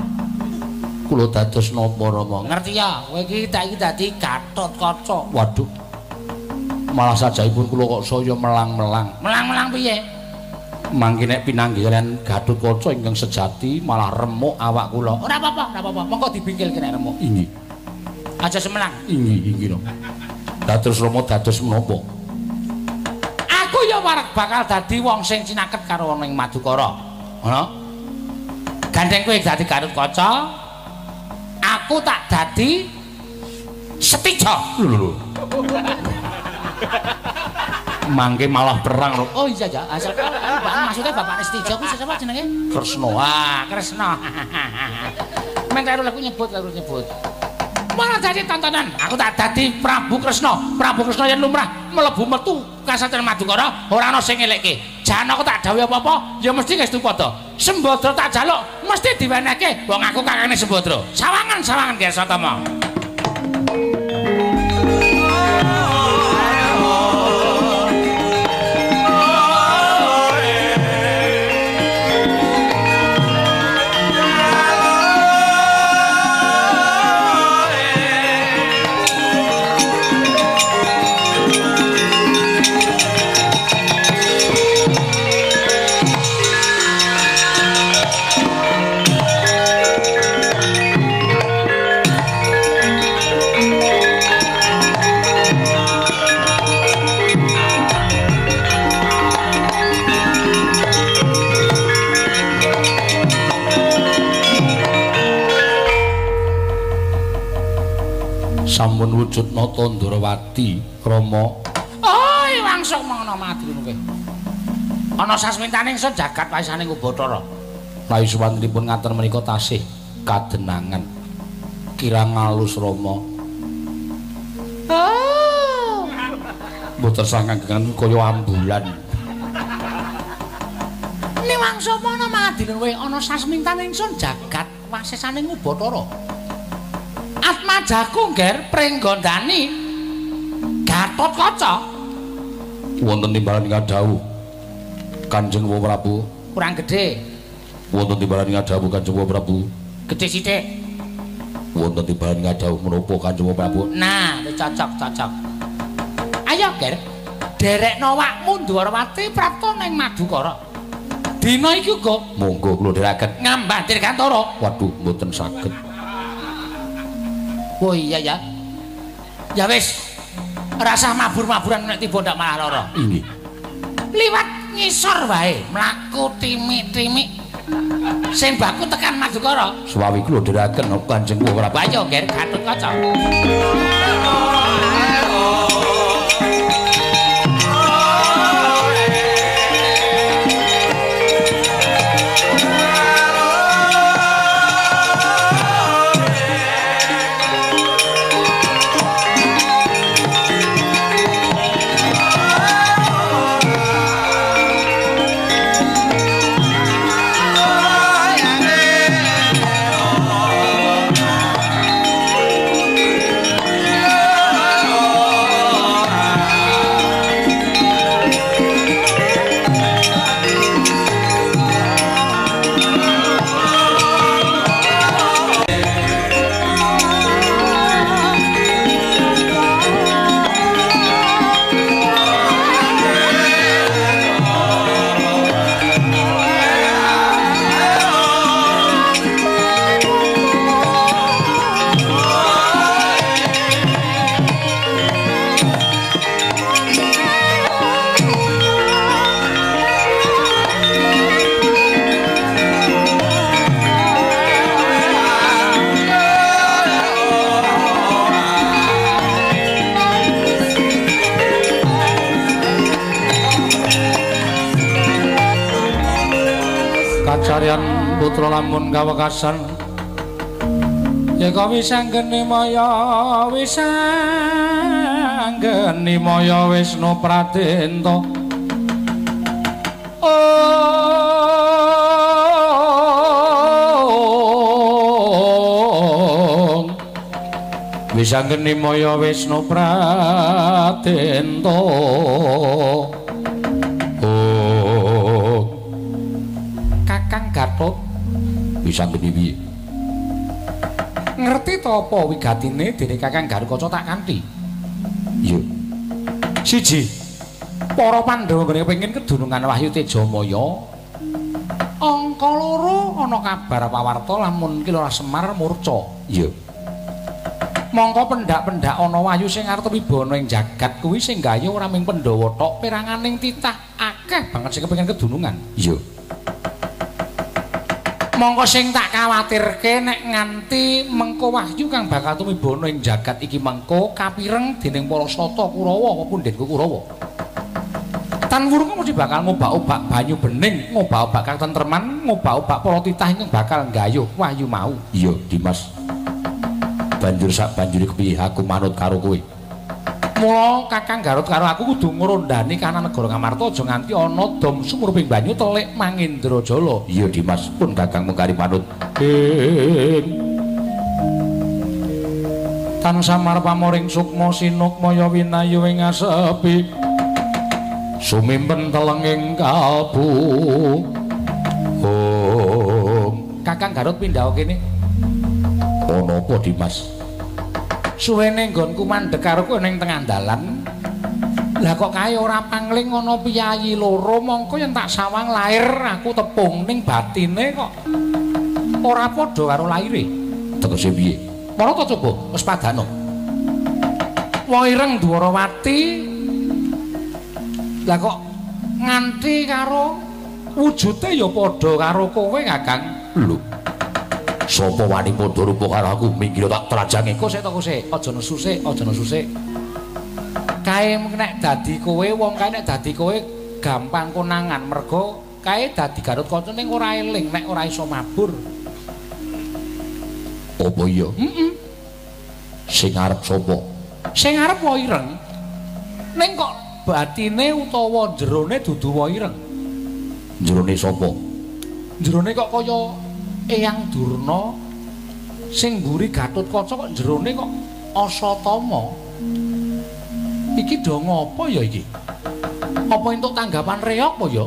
Kula dados napa Rama? Ngerti ya, kowe iki tak iki dadi Gatotkaca. Waduh. Malah sajaipun kula kok saya melang-melang. Melang-melang piye? Mangke nek pinanggih kaliyan Gatotkaca ingkang sejati malah remuk awak kula. Ora apa-apa, ora apa-apa. Monggo dibingkil kena remuk. Inggih. Aja semelang. Inggih, inggih Rama. Dados Rama dados menapa? Aku ya wareg bakal dadi wong sing cinaket karo wong ing Madukara. Ngono? Gandeng kowe dadi Gatotkaca, aku tak dadi Setija. Lho lho. Mangke malah perang. Oh iya ya, asal maksudnya bapakne Setija kuwi sapa jenenge? Kresna. Wah, Kresna. Men karo aku nyebut, karo nyebut. Malah dadi tontonan. Aku tak dadi Prabu Kresna. Prabu Kresna yen lumrah mlebu metu kasatriyan Madukara ora ana sing ngelekke. Janaka tak dawuhi apa-apa ya mesti ngestu padha. Sembadra tak jaluk mesti diwenehke. Wong aku kakane Sembadra. Sawangan-sawangan Ger Satama. Sampun wujud nata Ndrawati Rama. Oh, langsung mengono mati kowe. Ana sasmintane ingsun jagat waisane Ubathara. Rai suwantenipun ngaten menika tasih kadenangan. Kirang alus Rama. Oh. Mboten sanganggengan kaya ambulan. Niwangsa mana mangadilun kowe ana sasmintane ingsun jagat wasesane Ubathara. Atmajaku ngger pringgondani Gatotkaca. Wonten timbalan ngadhawuh Kanjeng Prabu. Kurang gedhe. Wonten timbalan ngadhawuh Kanjeng Prabu. Gedhe sithik. Wonten timbalan ngadhawuh menapa Kanjeng Prabu? Nah, cocok-cocok. Ayo, Ger. Derekno awakmu Ndwarawati prapta ning Madukara. Dina iki uga monggo kula dherekaken ngambah dirgantara. Waduh, mboten saged. Oh iya ya. Ya wis. Rasah mabur-maburan nek tiba ndak malah lara. Inggih. Liwat ngisor wae, mlaku timik-timik. Sing baku tekan Madukara. Suwawi kula dherekaken Kanjeng Prabu. Ayo Ger Gatotkaca. Kacarian putra lamun kawekasan yeka wisanggeni maya wisanggeni maya Wisnu Pradenta. Ong wisanggeni maya Wisnu Pradenta. Kakang Gatot wisanggeni piye? Ngerti to apa wigatine dene Kakang Garukaca tak kanthi? Iya. Siji, para Pandhawa nggone kepengin kedunungan Wahyu Tejamaya. Angka loro ana kabar pawarta lamun Ki Lurah Semar murca. Iya. Mongko pendak-pendak ana wahyu sing arep wibana ing jagat kuwi sing gawe ora mung Pandhawa tok, peranganing titah akeh banget sing kepengin kedunungan. Iya. Mongko sing tak kawatirke nek nganti mengko wahyu kang bakal tumibana ing jagat iki mengko kapireng dening para sata Kurawa apa pundhenku Kurawa. Tan wurung mesti bakal ngobak-obak banyu bening, ngobak-obak katentreman, ngobak-obak para titah ingkang bakal nggayuh wahyu mau. Iya, Dimas. Banjur sak banjure kepiye aku manut karo kowe. Mula Kakang Garut karo aku kudu ngrondani kahanan negara Ngamarta aja nganti ana dom sumurping banyu telik Mangendrajala. Iya Dimas, pun Kakang mengkari manut. Tan samar pamoring sukma sinukmaya winayu ing asepi. Sumimpen telenging kalbu. Om. Kakang Garut pindha kene. Ana apa Dimas? Suwene nggonku mandheg karo kowe ning tengah dalan. Lah kok kae ora pangling ana piyayi loro, mongko yen tak sawang lair aku tepung ning batine kok ora padha karo laire. Tegese piye? Para ta coba wis padano. Wong ireng Dwarawati lah kok nganti karo wujude ya padha karo kowe Kakang. Lho. Sapa wani padha rupa karo aku minggir tak trajange. Kok sik to kok sik, aja nesu sik, aja nesu sik. Kae nek dadi kowe, wong kae nek dadi kowe gampang konangan mergo kae dadi Garukaca ning ora eling nek ora iso mabur. Apa iya? Heeh. Sing arep sapa? Sing arep wae ireng. Ning kok batine utawa jerone dudu wae ireng. Jerone sapa? Jerone kok kaya Eyang Durna sing mburi Gatotkaca kok jerone kok Asatama. Iki do ngopo ya iki? Apa entuk tanggapan reok apa ya?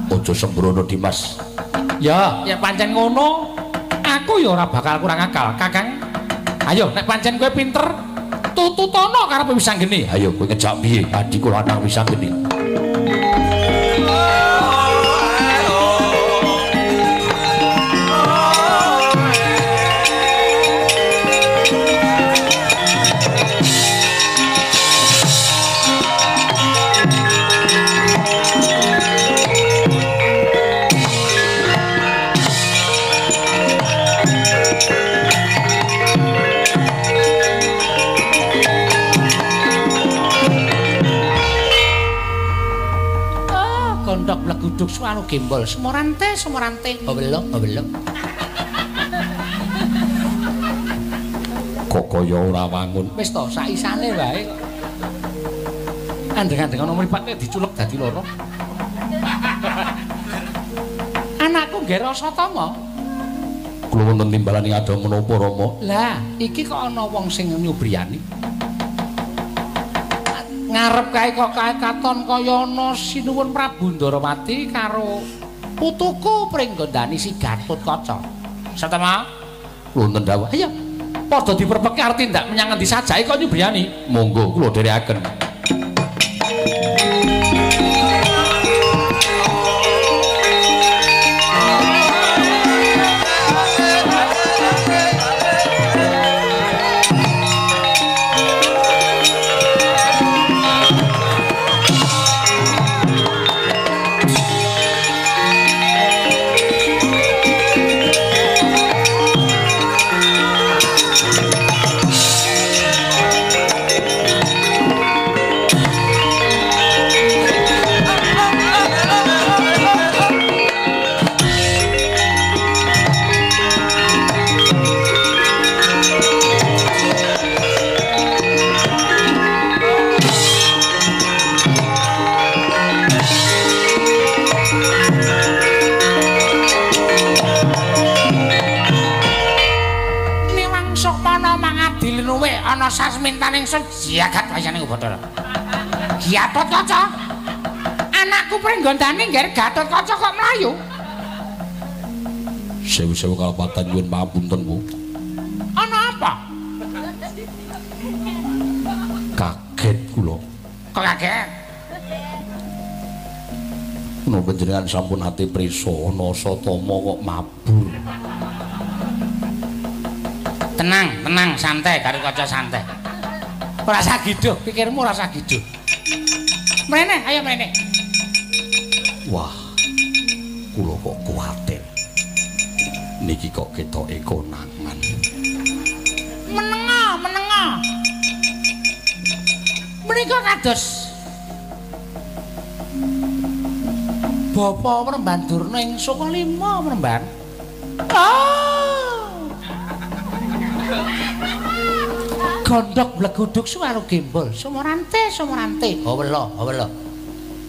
Aja sembrono Dimas. Ya, nek pancen ngono, aku ya ora bakal kurang akal, Kakang. Ayo nek pancen kowe pinter, tututono karepe Wisanggeni. Ayo kowe ngejak piye adikku lanang Wisanggeni? blegudug suwaru gembol. Semorante, semorante. Hobelo, hobelo. Kok kaya ora wangun. Wis to, saisane wae kok. Andeng-andeng ana mripate diculek dadi loro. Anakku nggih Rasatama. Kula wonten timbalan ing ada menapa Rama? Lah, iki kok ana wong sing nyubriyani. Ngarep kae kok kae katon kaya ana Sinuwun Prabu Ndarawati karo putuku Pringgondani si Gatotkaca. Satama, wonten dawuh. Ayo, padha diperpeke arep tindak menyang ngendi sajake kok nyubriyani. Monggo kula dherekaken. Ana sasmintaning sun jagat wayane Bathara. Gatotkaca. Anakku Pringgondani ngger Gatotkaca kok mlayu. Sewu-sewu kalepatan nyuwun pangapunten, Bu. Ana apa? Kaget kula. Kok kaget? Menapa panjenengan sampun ate prisa ana Satama kok mabur. Tenang, tenang, santai, Gatotkaca santai. Ora usah giduh, pikirmu ora usah giduh. Mrene, ayo mrene. Wah. Kula kok kuwatir. Niki kok ketoke konangan. Menenga, menenga. Menika kados Bapak Premban Durna ing Sukalima, Premban. Oh. Gondok blegudug suwaru gembol. Sumorante, sumorante. Hawela, hawela.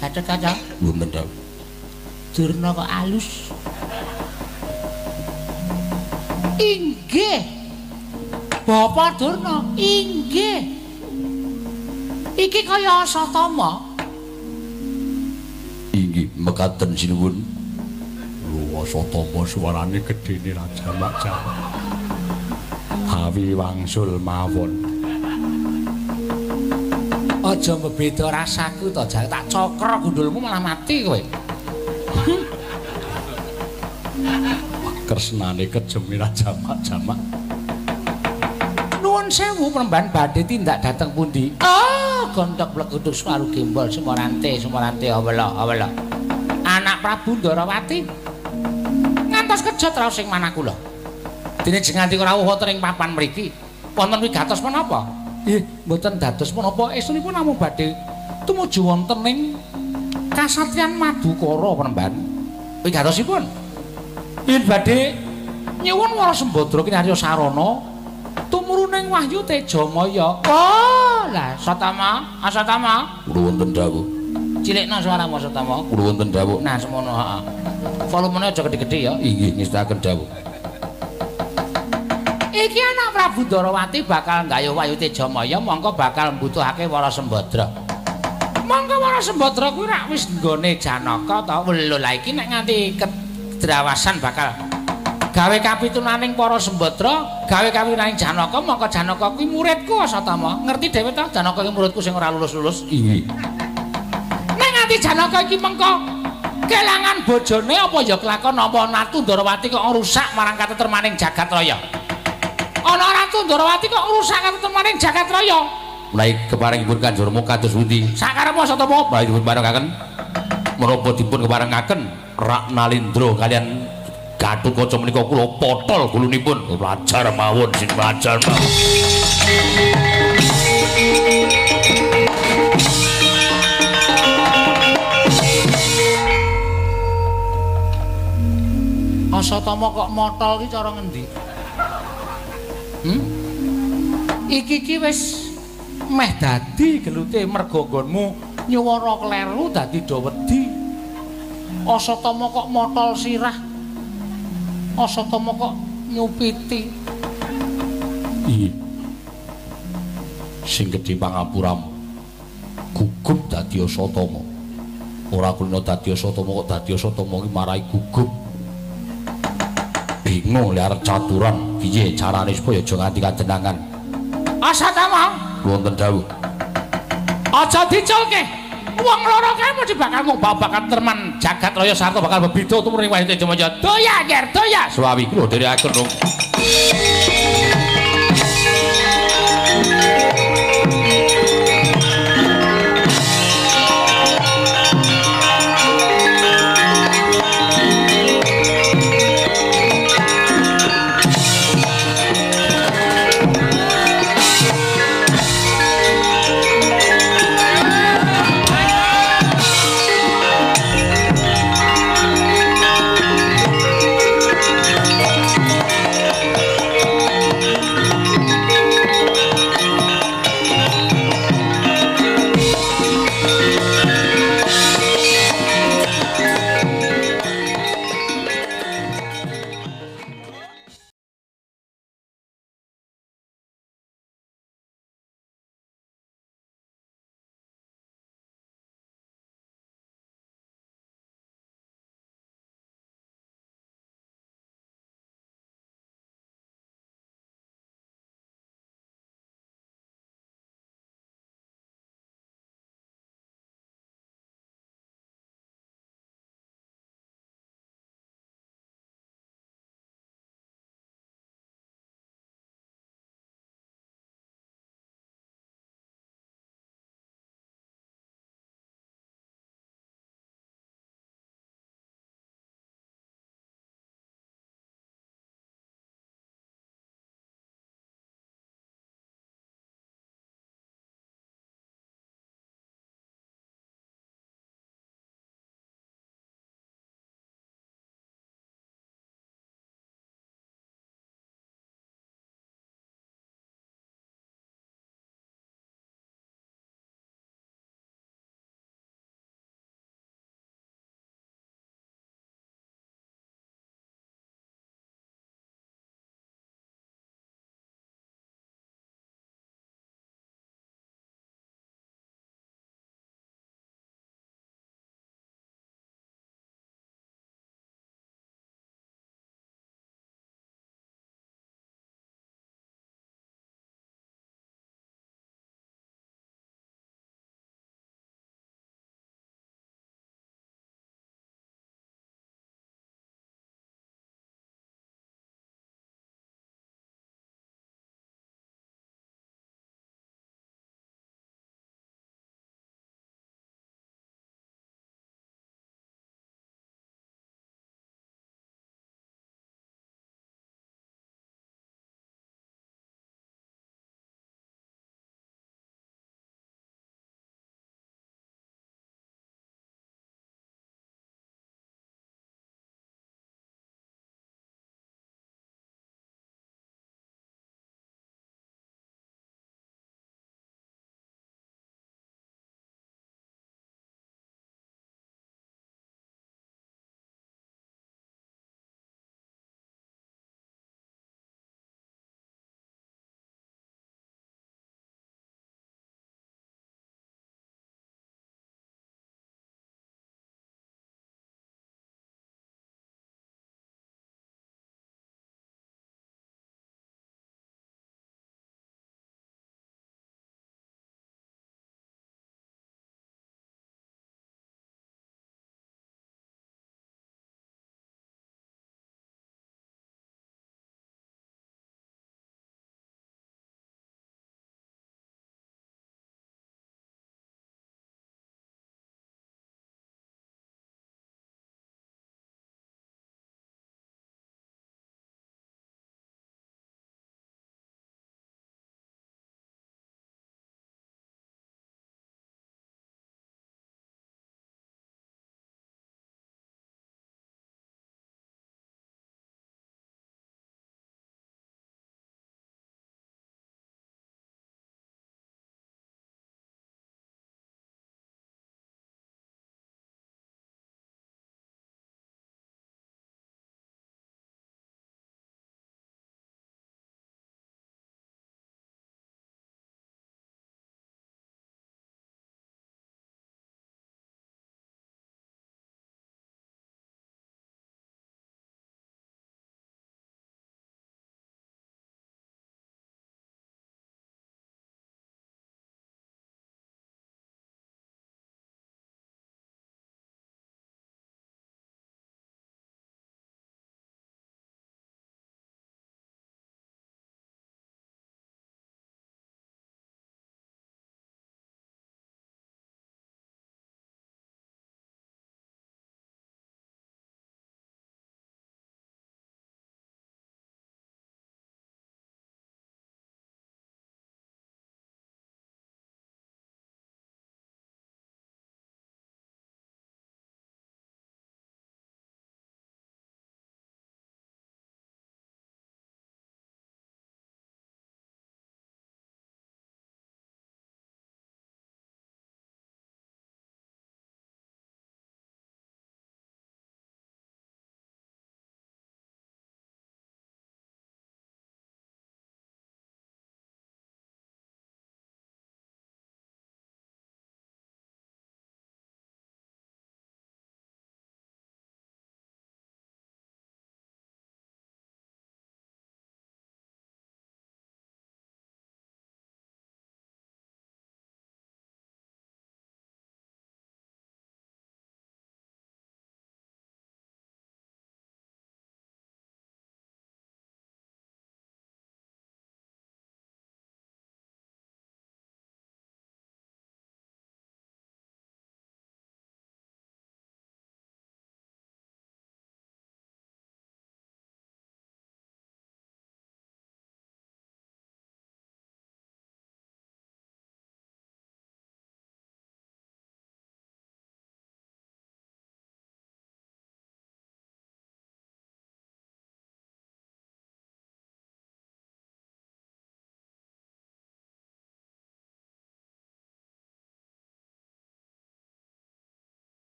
Gatotkaca. Wonten dawuh. Durna kok alus. Inggih. Bapak Durna, inggih. Iki kaya Asatama. Inggih, mekaten sinuwun. Lho, Asatama suarane gedene raja mak-jamak. Hawi wangsul mawon. Aja mbeda rasaku to, jak tak cokro gundulmu malah mati kowe. Kresnane kejeme raja mak-jamak. Nuwun sewu Premban badhe tindak dhateng pundi? Oh, gondok blegudug suwaru gembol sumorante, sumorante awela, awela. Anak Prabu Ndarawati ngantos kejot raos ing manah kula. Dene jeng nganti rawuh wonten ing papan mriki. Wonten wigatos menapa? Nggih, mboten dados menapa, estunipun namung badhe tumuju wonten ing Kasatriyan Madukara Premban. Wigatosipun yen badhe nyuwun Wara Sembadra kinarya sarana tumuruning Wahyu Tejamaya. Oh, lah Satama, Asatama. Kula wonten dawuh. Cilikna suaramu Asatama. Kula wonten dawuh. Nah, semono heeh. Volumene aja gedhe-gedhe ya. Inggih, ngestakaken dawuh. Iki anak Prabu Ndarawati bakal nggayuh Wahyu Tejamaya, mongko bakal mbutuhake Wara Sembadra. Mongko Wara Sembadra kuwi rak wis nggone Janaka ta. Lho lah iki nek nganti kedrawasan bakal gawe kapitunaning para Sembadra, gawe kapitunaning Janaka, mongko Janaka kuwi muridku Asatama. Ngerti dhewe ta Janaka iki muridku sing ora lulus-lulus? Inggih. Nek nganti Janaka iki mengko kelangan bojone apa ya kelakon apa Ratu Ndarawati kok ngrusak marang katetremaning jagat raya. Ana Ratu Ndarawati kok ngrusak katetremaning jagat raya. Menawi keparengipun Kanjeng Rama kados pundi? Sakarep Asatama menawi dipun parengaken menapa dipun keparengaken Raknalindra kalian Gatotkaca menika kula potol gulunipun. Pelajar mawon sing pelajar mawon. Asatama kok motol ki cara ngendi? Iki ki wis meh dadi gelute merga nggonmu nyuwara kleru dadi do wedi. Asatama kok motol sirah. Asatama kok nyupiti. Iya. Sing gedhe pangapuramu. Gugup dadi Asatama. Ora kulino dadi Asatama kok dadi Asatama ki marai gugup. Bingung le arep caturan piye carane supaya aja nganti kajenangan. Asatama, wonten dawuh. Aja diculke. Wong loro kae mesti bakal ngobak-bakan terman jagat raya sarta bakal bebeda tumrap wahyu Tejamaya. Doya ger doya. Suwawi kula dherekaken.